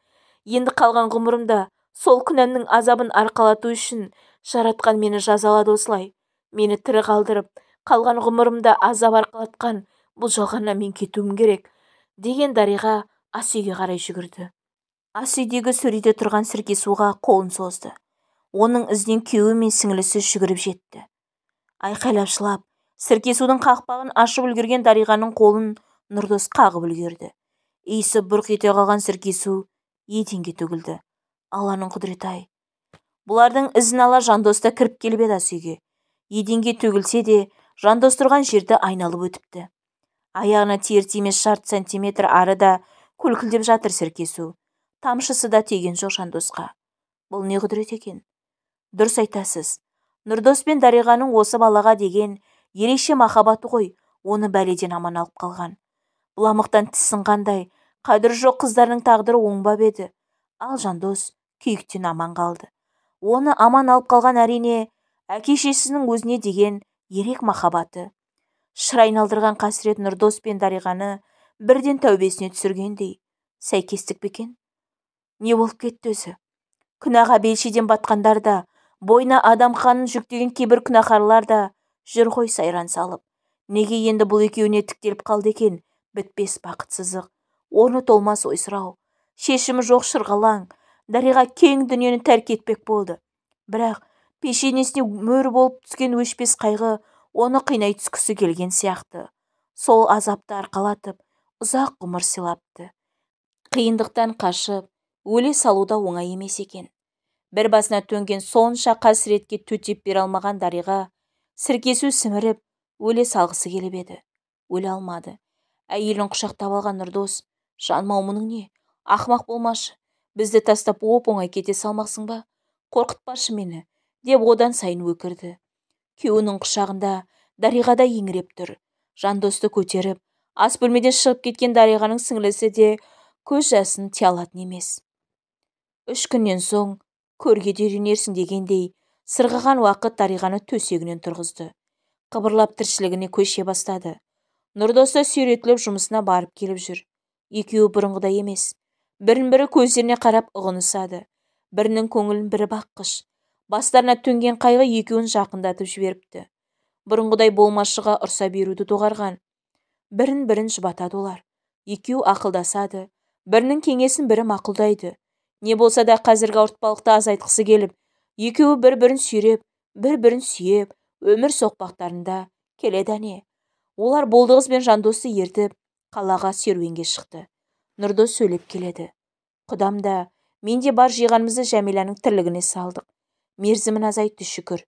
Енді қалған ғұмырымда сол күнәмнің азабын арқалату үшін жаратқан мені жазалады осылай. Мені тірі қалдырып, қалған ғұмырымда азап арқалатқан бұл жалғаннан мен кетуім керек," деген Дариға ас үйге қарай жүгірді. Ас үйдегі сөреде тұрған сірке суға қолын созды. Оның ізінен күйеуі мен сіңлісі жүгіріп жетті. Айқайлап жылап, сірке судың қақпағын ашып үлгерген Дариғаның қолын Нұрдос қағып үлгерді. Иісі бұрқ ете қалған сірке су еденге төгілді. Алланың құдіреті-ай. Бұлардың ізін ала Жандос та кіріп келіп еді ас үйге. Еденге төгілсе де, Жандос тұрған жерді айналып өтіпті. Аяғына тиер-тимес жарты сантиметр арыда көлкілдеп жатыр сірке су. Тамшысы да тиген жоқ Жандосқа. Бұл не құдірет екен? Дұрыс айтасыз. Нұрдос пен Дариғаның осы балаға деген ерекше махаббаты ғой, оны бәледен аман алып қалған. Бұламықтан тіс сынғандай, қадірі жоқ қыздарының тағдыры оңбап еді. Ал Жандос күйіктен аман қалды. Оны аман алып қалған әрине әке-шешесінің өзіне деген ерек махаббаты. Шыр айналдырған қасірет Нұрдос пен Дариғаны бірден тәубесіне түсіргендей. Сәйкестік пе екен? Не болып кетті өзі? Күнәға белшеден батқандар да, бойына адам қанын жүктеген кейбір күнәһарлар да жүр ғой сайран салып. Неге енді бұл екеуіне тіктеліп қалды екен бітпес бақытсыздық, орны толмас ойсырау, шешімі жоқ шырғалаң? Дариға кең дүниені тәрк етпек болды. Бірақ пешенесіне мөр болып түскен өшпес қайғы оны қинай түскісі келген сияқты. Сол азапты арқалатып, ұзақ ғұмыр сыйлапты. Қиындықтан қашып, өле салу да оңай емес екен. Бір басына төнген сонша қасіретке төтеп бере алмаған Дариға сіркесу сіміріп, өле салғысы келіп еді. Өле алмады. Әйелін құшақтап алған Нұрдос, жаным-ау, мұның не? Ақымақ болмашы, бізді тастап оп-оңай кете салмақсың ба? Қорқытпашы мені, деп одан сайын өкірді. Күйеуінің құшағында Дариға да еңіреп тұр. Жандосты көтеріп, ас бөлмеден шығып кеткен Дариғаның сіңлісі де көз жасын тия алатын емес. 3 күннен соң көрге де үйренерсің дегендей, сырғыған уақыт Дариғаны төсегінен тұрғызды. Қыбырлап тіршілігіне көше бастады. Нұрдос та сүйретіліп жұмысына барып келіп жүр. Екеуі бұрынғыдай емес. Бірін-бірі көздеріне қарап ұғынысады. Бірінің көңілін бірі баққыш. Бастарына төнген қайғы екеуін жақындатып жіберіпті. Бұрынғыдай болмашыға ұрса беруді доғарған. Бірін-бірін жұбатады олар. Екеуі ақылдасады. Бірінің кеңесін бірі мақұлдайды. Не болса да қазіргі ауыртпалықты азайтқысы келіп, екеуі бір-бірін сүйреп, бір-бірін сүйеп, өмір соқпақтарында келеді әне. Олар Болдығыз бен Жандосты ертіп, қалаға серуенге шықты. Нұрдос сөйлеп келеді. Құдам да, мен де бар жиғанымызды Жәмиланың тірлігіне салдық. Мерзімін азайтты шүкір.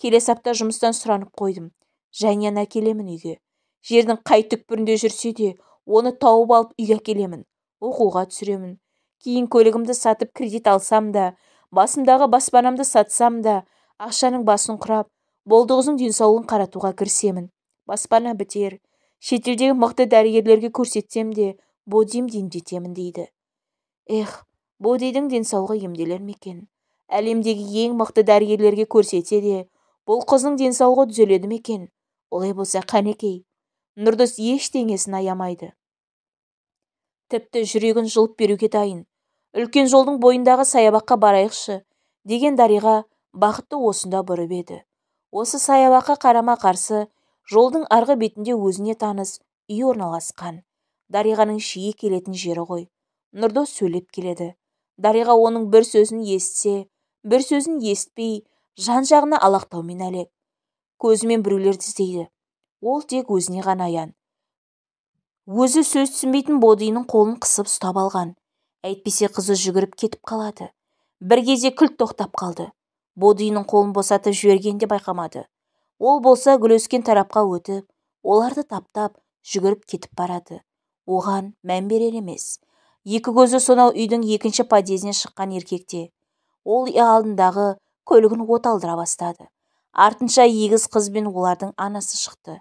Келесі апта жұмыстан сұранып қойдым. Жәнияны әкелемін үйге. Жердің қай түкпірінде жүрсе де, оны тауып алып үйге әкелемін. Оқуға түсіремін. Кейін көлігімді сатып кредит алсам да, басымдағы баспанамды сатсам да, ақшаның басын құрап, Болдығыздың денсаулығын қаратуға кірісемін. Баспана бітер, шетелдегі мықты дәрігерлерге көрсетсем де, Бодимді емдетемін дейді. Эх, Бодидің денсаулығы емделер ме екен? Әлемдегі ең мықты дәрігерлерге көрсетсе де, бұл қыздың денсаулығы түзеледі ме екен? Олай болса қанекей. Нұрдос ештеңесін аямайды. Тіпті жүрегін жұлып беруге дайын. Үлкен жолдың бойындағы саябаққа барайықшы, деген Дариға бақытты осында бұрып еді. Осы саябаққа қарама-қарсы жолдың арғы бетінде өзіне таныс үй орналасқан. Дариғаның жиі келетін жері ғой. Нұрдос сөйлеп келеді. Дариға оның бір сөзін естісе, бір сөзін естпей, жан-жағына алақтаумен әлек. Көзімен біреулерді іздейді. Ол тек өзіне ғана аян. Өзі сөз түсінбейтін Бодиінің қолын қысып ұстап алған. Әйтпесе қызы жүгіріп кетіп қалады. Бір кезде күлт тоқтап қалды. Бодиінің қолын босатып жібергенін де байқамады. Ол болса гүл өскен тарапқа өтіп, оларды таптап, жүгіріп кетіп барады. Оған мән берер емес. Екі көзі сонау үйдің екінші подъездінен шыққан еркекте. Ол үй алдындағы көлігін от алдыра бастады. Артынша егіз қыз бен олардың анасы шықты.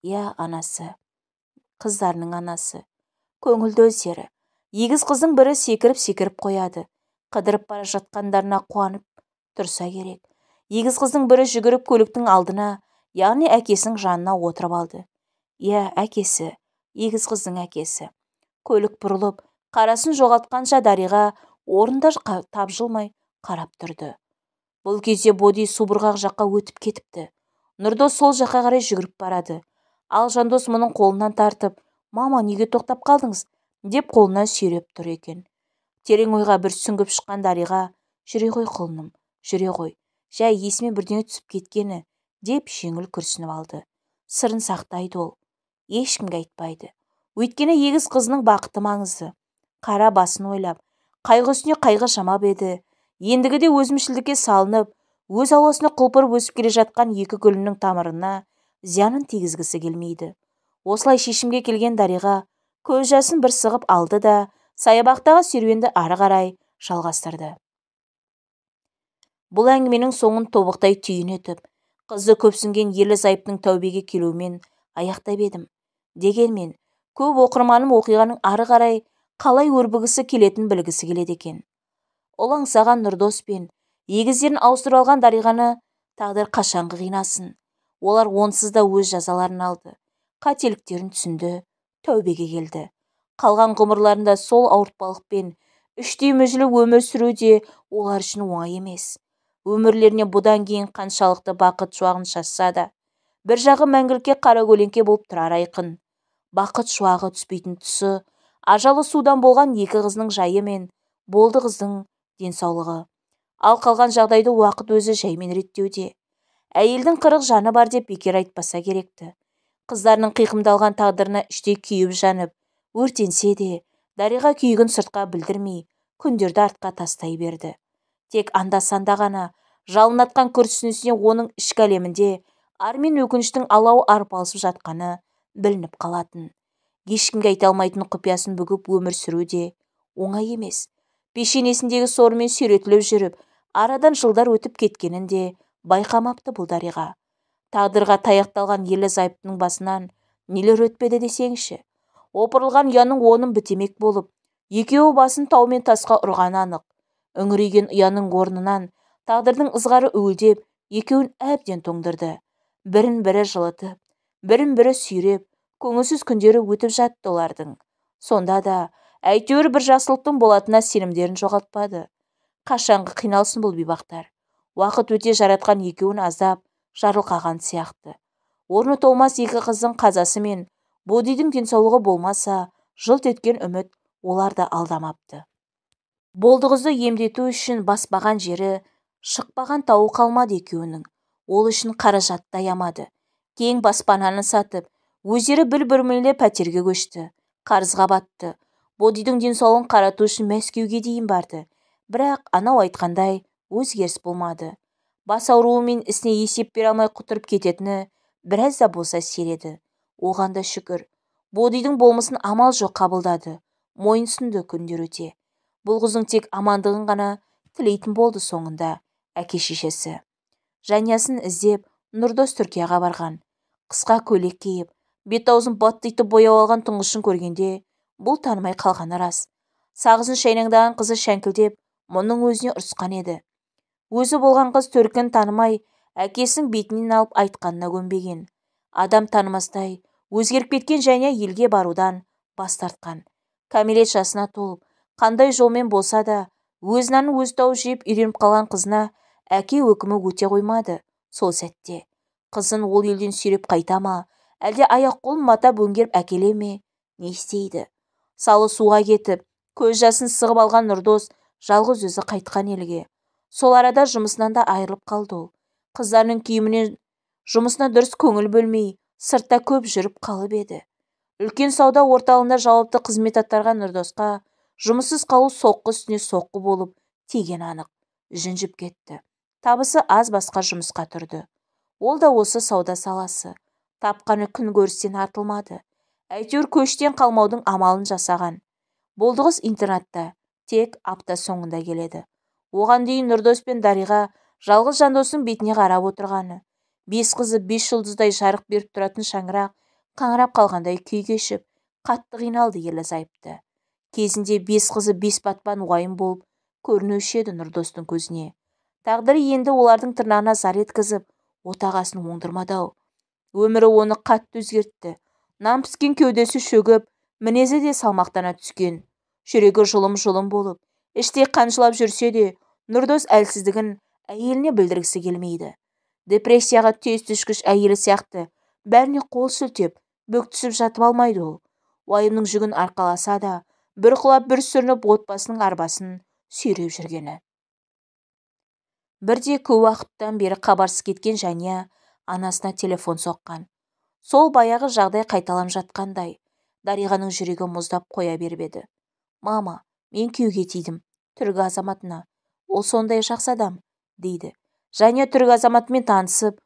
Иә, анасы. Қыздарының анасы. Көңілді өздері. Егіз қыздың бірі секіріп-секіріп қояды. Қыдырып бара жатқандарына қуанып тұрса керек. Егіз қыздың бірі жүгіріп көліктің алдына, яғни әкесінің жанына отырып алды. Иә, әкесі, егіз қыздың әкесі. Көлік бұрылып, қарасын жоғалтқанша Дариға орында тапжылмай қарап тұрды. Бұл кезде Боди субұрғақ жаққа өтіп кетіпті. Нұрдос сол жаққа қарай жүгіріп барады. Ал Жандос мұның қолынан тартып, «Мама, неге тоқтап қалдыңыз?» деп қолынан сүйреп тұр екен. Терең ойға бір сүңгіп шыққан Дариға, «Жүре ғой, құлыным, жүре ғой, жай есіме бірдеңе түсіп кеткені», деп жеңіл күрсініп алды. Сырын сақтайды ол, ешкімге айтпайды. Өйткені егіз қызының бақыты маңызды. Қара басын ойлап, қайғы үстіне қайғы жамап еді. Ендігіде өзімшілдікке салынып, өз ауласына құлпырып өсіп келе жатқан екі гүлінің тамырына зиянын тигізгісі келмейді. Осылай шешімге келген Дариға көз жасын бір сығып алды да, саябақтағы серуенді ары қарай жалғастырды. Бұл әңгіменің соңын тобықтай түйін етіп, қызды көпсінген ерлі-зайыптың тәубеге келуімен аяқтап едім. Дегенмен, көп оқырманым оқиғаның ары қарай қалай өрбігісі келетінін білгісі келеді екен. Ұл аңсаған Нұрдос пен егіздерін ауыстырып алған Дариғаны тағдыр қашанғы қинасын. Олар онсыз да өз жазаларын алды. Қателіктерін түсінді, тәубеге келді. Қалған ғұмырларында сол ауыртпалықпен іштей мүжіліп өмір сүру де олар үшін оңай емес. Өмірлеріне бұдан кейін қаншалықты бақыт шуағын шашса да, бір жағы мәңгілікке қара көлеңке болып тұрар айқын. Бақыт шуағы түспейтін тұсы, ажалы судан болған екі қызының жайы мен болды қыздың денсаулығы. Ал қалған жағдайды уақыт өзі жаймен реттеуде. Әйелдің 40 жаны бар деп бекер айтпаса керекті. Қыздарының қиқымдалған тағдырына іштей күйіп жанып, өртенсе де, Дариға күйігін сыртқа білдірмей, күндерді артқа тастай берді. Тек анда-санда ғана жалын атқан күрсінісіне оның ішкі әлемінде ар мен өкініштің алауы арпалысып жатқаны білініп қалатын. Ешкімге айта алмайтын құпиясын бүгіп өмір сүру де оңай емес. Пешенесіндегі сорымен сүйретіліп жүріп, арадан жылдар өтіп кеткенін де байқамапты бұл Дариға. Тағдырға таяқталған ерлі зайыптының басынан нелер өтпеді десеңші. Опырылған ұяның онын бітемек болып, екеуі басын тау мен тасқа ұрғаны анық. Үңірейген ұяның орнынан тағдырдың ызғары уілдеп, екеуін әбден тоңдырды. Бірін бірі жылытып, бірін бірі сүйреп, көңілсіз күндері өтіп жатты олардың. Сонда да әйтеуір бір жақсылықтың болатынына сенімдерін жоғалтпады. Қашанғы қиналсын бұл бейбақтар. Уақыт өте жаратқан екеуін аздап жарылқаған сияқты. Орны толмас екі қыздың қазасы мен Бодидің денсаулығы болмаса, жылт еткен үміт оларды алдамапты. Болдығызды емдету үшін баспаған жері, шықпаған тауы қалмады екеуінің. Ол үшін қаражатты аямады. Кең баспананы сатып, өздері бір бөлмелі пәтерге көшті. Қарызға батты. Бодидің денсаулығын қарату үшін Мәскеуге дейін барды. Бірақ анау айтқандай өзгеріс болмады. Бас ауруы мен ісіне есеп бере алмай құтырып кететіні біраз да болса сиреді. Оған да шүкір. Бодидің болмысын амал жоқ қабылдады. Мойынсұнды күндер өте. Бұл қыздың тек амандығын ғана тілейтін болды соңында әке-шешесі. Жаниясын іздеп Нұрдос Түркияға барған. Қысқа көйлек киіп, бет-аузын баттитып бояп алған тұңғышын көргенде бұл танымай қалғаны рас. Сағызын шайнаңдаған қызы шәңкілдеп, мұның өзіне ұрысқан еді. Өзі болған қыз төркін танымай, әкесінің бетінен алып айтқанына көнбеген. Адам танымастай, өзгеріп кеткен Жания елге барудан бас тартқан. Кәмелет жасына толып, қандай жолмен болса да, өз нанын өзі тауып жеп үйреніп қалған қызына әке өкімі өте қоймады сол сәтте. Қызын ол елден сүйреп қайта ма, әлде аяқ қолын матап өңгеріп әкеле ме, не істейді? Салы суға кетіп, көз жасын сығып алған Нұрдос жалғыз өзі қайтқан елге. Сол арада жұмысынан да айырылып қалды ол. Қыздарының киімінен жұмысына дұрыс көңіл бөлмей, сыртта көп жүріп қалып еді. Үлкен сауда орталығында жауапты қызмет атқарған Нұрдосқа жұмыссыз қалу соққы үстіне соққы болып тиген анық. Жүнжіп кетті. Табысы аз басқа жұмысқа тұрды. Ол да осы сауда саласы. Тапқаны күн көрістен артылмады. Әйтеуір көштен қалмаудың амалын жасаған. Болдығыз интернатта тек апта соңында келеді. Оған дейін Нұрдос пен Дариға жалғыз Жандостың бетіне қарап отырғаны. Бес қызы бес жұлдыздай жарық беріп тұратын шаңырақ қаңырап қалғандай күй кешіп, қатты қиналды ерлі зайыпты. Кезінде бес қызы бес батпан уайым болып көрінуші еді Нұрдостың көзіне. Тағдыры енді олардың тырнағына зар еткізіп, отағасын оңдырмады-ау. Өмірі оны қатты өзгертті. Нан піскен кеудесі шөгіп, мінезі де салмақтана түскен. Жүрегі жұлым-жұлым болып, іштей қаншылап жүрсе де, Нұрдос әлсіздігін әйеліне білдіргісі келмейді. Депрессияға тез түшкіш әйелі сияқты бәріне қол сілтеп, бүк түсіп жатып алмайды ол. Уайымның жүгін арқаласа да, бір құлап бір сүрініп отбасының арбасын сүйреп жүргені. Бірде көп уақыттан бері хабарсыз кеткен Жания анасына телефон соққан. Сол баяғы жағдай қайталам жатқандай, Дариғаның жүрегі мұздап қоя беріп еді. Мама, мен күйеуге тидім, түрік азаматына. Ол сондай жақсы адам, дейді. Жания түрік азаматымен танысып,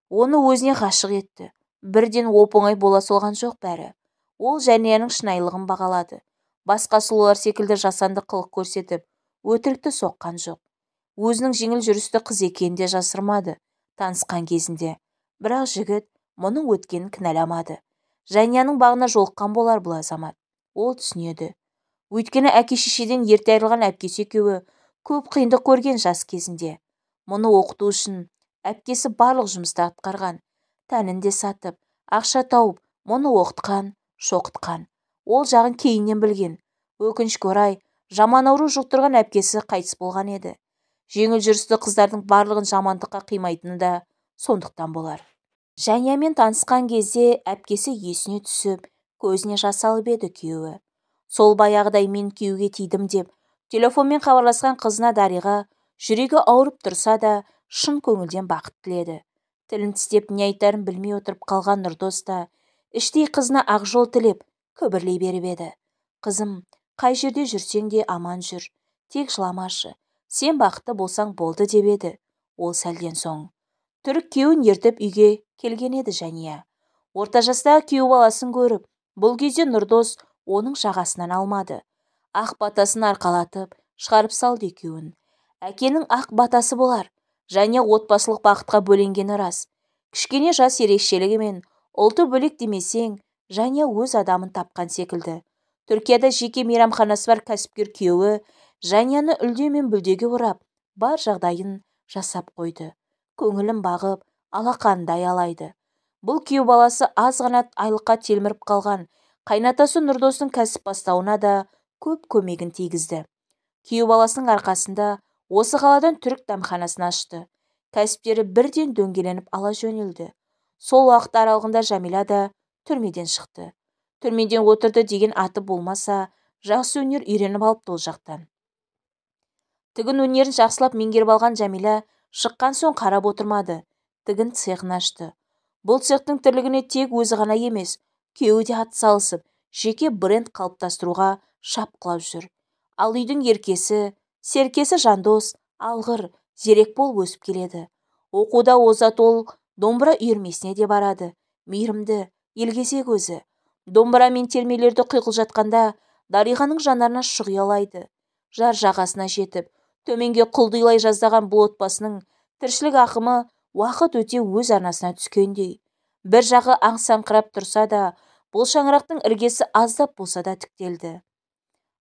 оны өзіне ғашық етті. Бірден оп-оңай бола солған жоқ бәрі. Ол Жанияның шынайылығын бағалады. Басқа сұлулар секілді жасанды қылық көрсетіп, өтірікті соққан жоқ. Өзінің жеңіл жүрісті қыз екенін де жасырмады танысқан кезінде. Бірақ жігіт мұның өткенін кінәламады. Жанияның бағына жолыққан болар бұл азамат. Ол түсінеді. Өйткені әке-шешеден ерте айырылған әпкесі екеуі көп қиындық көрген жас кезінде. Мұны оқыту үшін әпкесі барлық жұмысты атқарған. Тәнін де сатып, ақша тауып, мұны оқытқан, шоқытқан. Ол жағын кейіннен білген. Өкінішке орай, жаман ауру жұқтырған әпкесі қайтыс болған еді. Жеңіл жүрісті қыздардың барлығын жамандыққа қимайтыны да сондықтан болар. Жәниямен танысқан кезде әпкесі есіне түсіп, көзіне жас алып еді күйеуі. Сол баяғыдай мен күйеуге тидім деп, телефонмен хабарласқан қызына Дариға жүрегі ауырып тұрса да, шын көңілден бақыт тіледі. Тілін тістеп не айтарын білмей отырып қалған Нұрдос та іштей қызына ақ жол тілеп, күбірлей беріп еді. Қызым, қай жерде жүрсең де аман жүр, тек жыламашы, сен бақытты болсаң болды деп еді. Ол сәлден соң түрік күйеуін ертіп үйге келген еді Жәния. Орта жастағы күйеу баласын көріп, бұл кезде Нұрдос оның жағасынан алмады. Ақ батасын арқалатып, шығарып салды екеуін. Әкенің ақ батасы болар. Жәния отбасылық бақытқа бөленгені рас. Кішкене жас ерекшелігімен ұлты бөлек демесең, Жәния өз адамын тапқан секілді. Түркияда жеке мейрамханасы бар кәсіпкер күйеуі Жәнияны үлде мен бүлдеге орап, бар жағдайын жасап қойды. Көңілін бағып, алақанындай алайды. Бұл күйеу баласы аз ғана айлыққа телміріп қалған қайнатасы Нұрдостың кәсіп бастауына да көп көмегін тигізді. Күйеу баласының арқасында осы қаладан түрік дәмханасын ашты. Кәсіптері бірден дөңгеленіп ала жөнелді. Сол уақыт аралығында Жәмила да түрмеден шықты. Түрмеден отырды деген аты болмаса, жақсы өнер үйреніп алыпты ол жақтан. Тігін өнерін жақсылап меңгеріп алған Жәмила шыққан соң қарап отырмады. Тігін цехын ашты. Бұл цехтың тірлігіне тек өзі ғана емес, күйеуі де атсалысып, жеке бренд қалыптастыруға шапқылап жүр. Ал үйдің еркесі, серкесі Жандос, алғыр, зерек болып өсіп келеді. Оқуда озат ол домбыра үйірмесіне де барады. Мейірімді, елгезек өзі. Домбыра мен термелерді құйқылжатқанда Дариғаның жанарына шұқ ұялайды. Жар жағасына жетіп, төменге құлдилай жаздаған бұл отбасының тіршілік ақымы уақыт өте өз арнасына түскендей. Бір жағы аңсаңқырап тұрса да, бұл шаңырақтың іргесі аздап болса да тіктелді.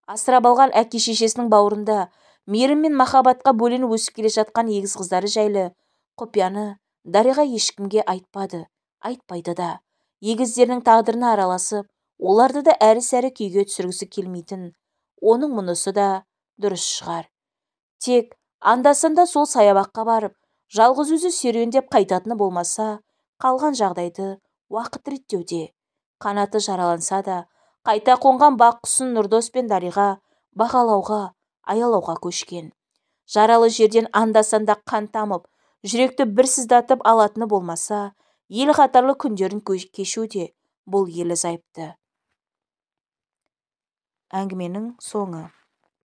Асырап алған әке-шешесінің бауырында мейірім мен махаббатқа бөленіп өсіп келе жатқан егіз қыздары жайлы құпияны Дариға ешкімге айтпады, айтпайды да. Егіздерінің тағдырына араласып, оларды да әрі-сәрі күйге түсіргісі келмейтін. Оның мұнысы да дұрыс шығар. Тек анда-санда сол саябаққа барып, жалғыз өзі серуендеп қайтатыны болмаса, қалған жағдайды уақыт реттеуде. Қанаты жараланса да, қайта қонған бақ құсын Нұрдос пен Дариға бағалауға, аялауға көшкен. Жаралы жерден анда-санда қан тамып, жүректі бір сыздатып алатыны болмаса, ел қатарлы күндерін кешуде бұл ерлі зайыпты. Әңгіменің соңы.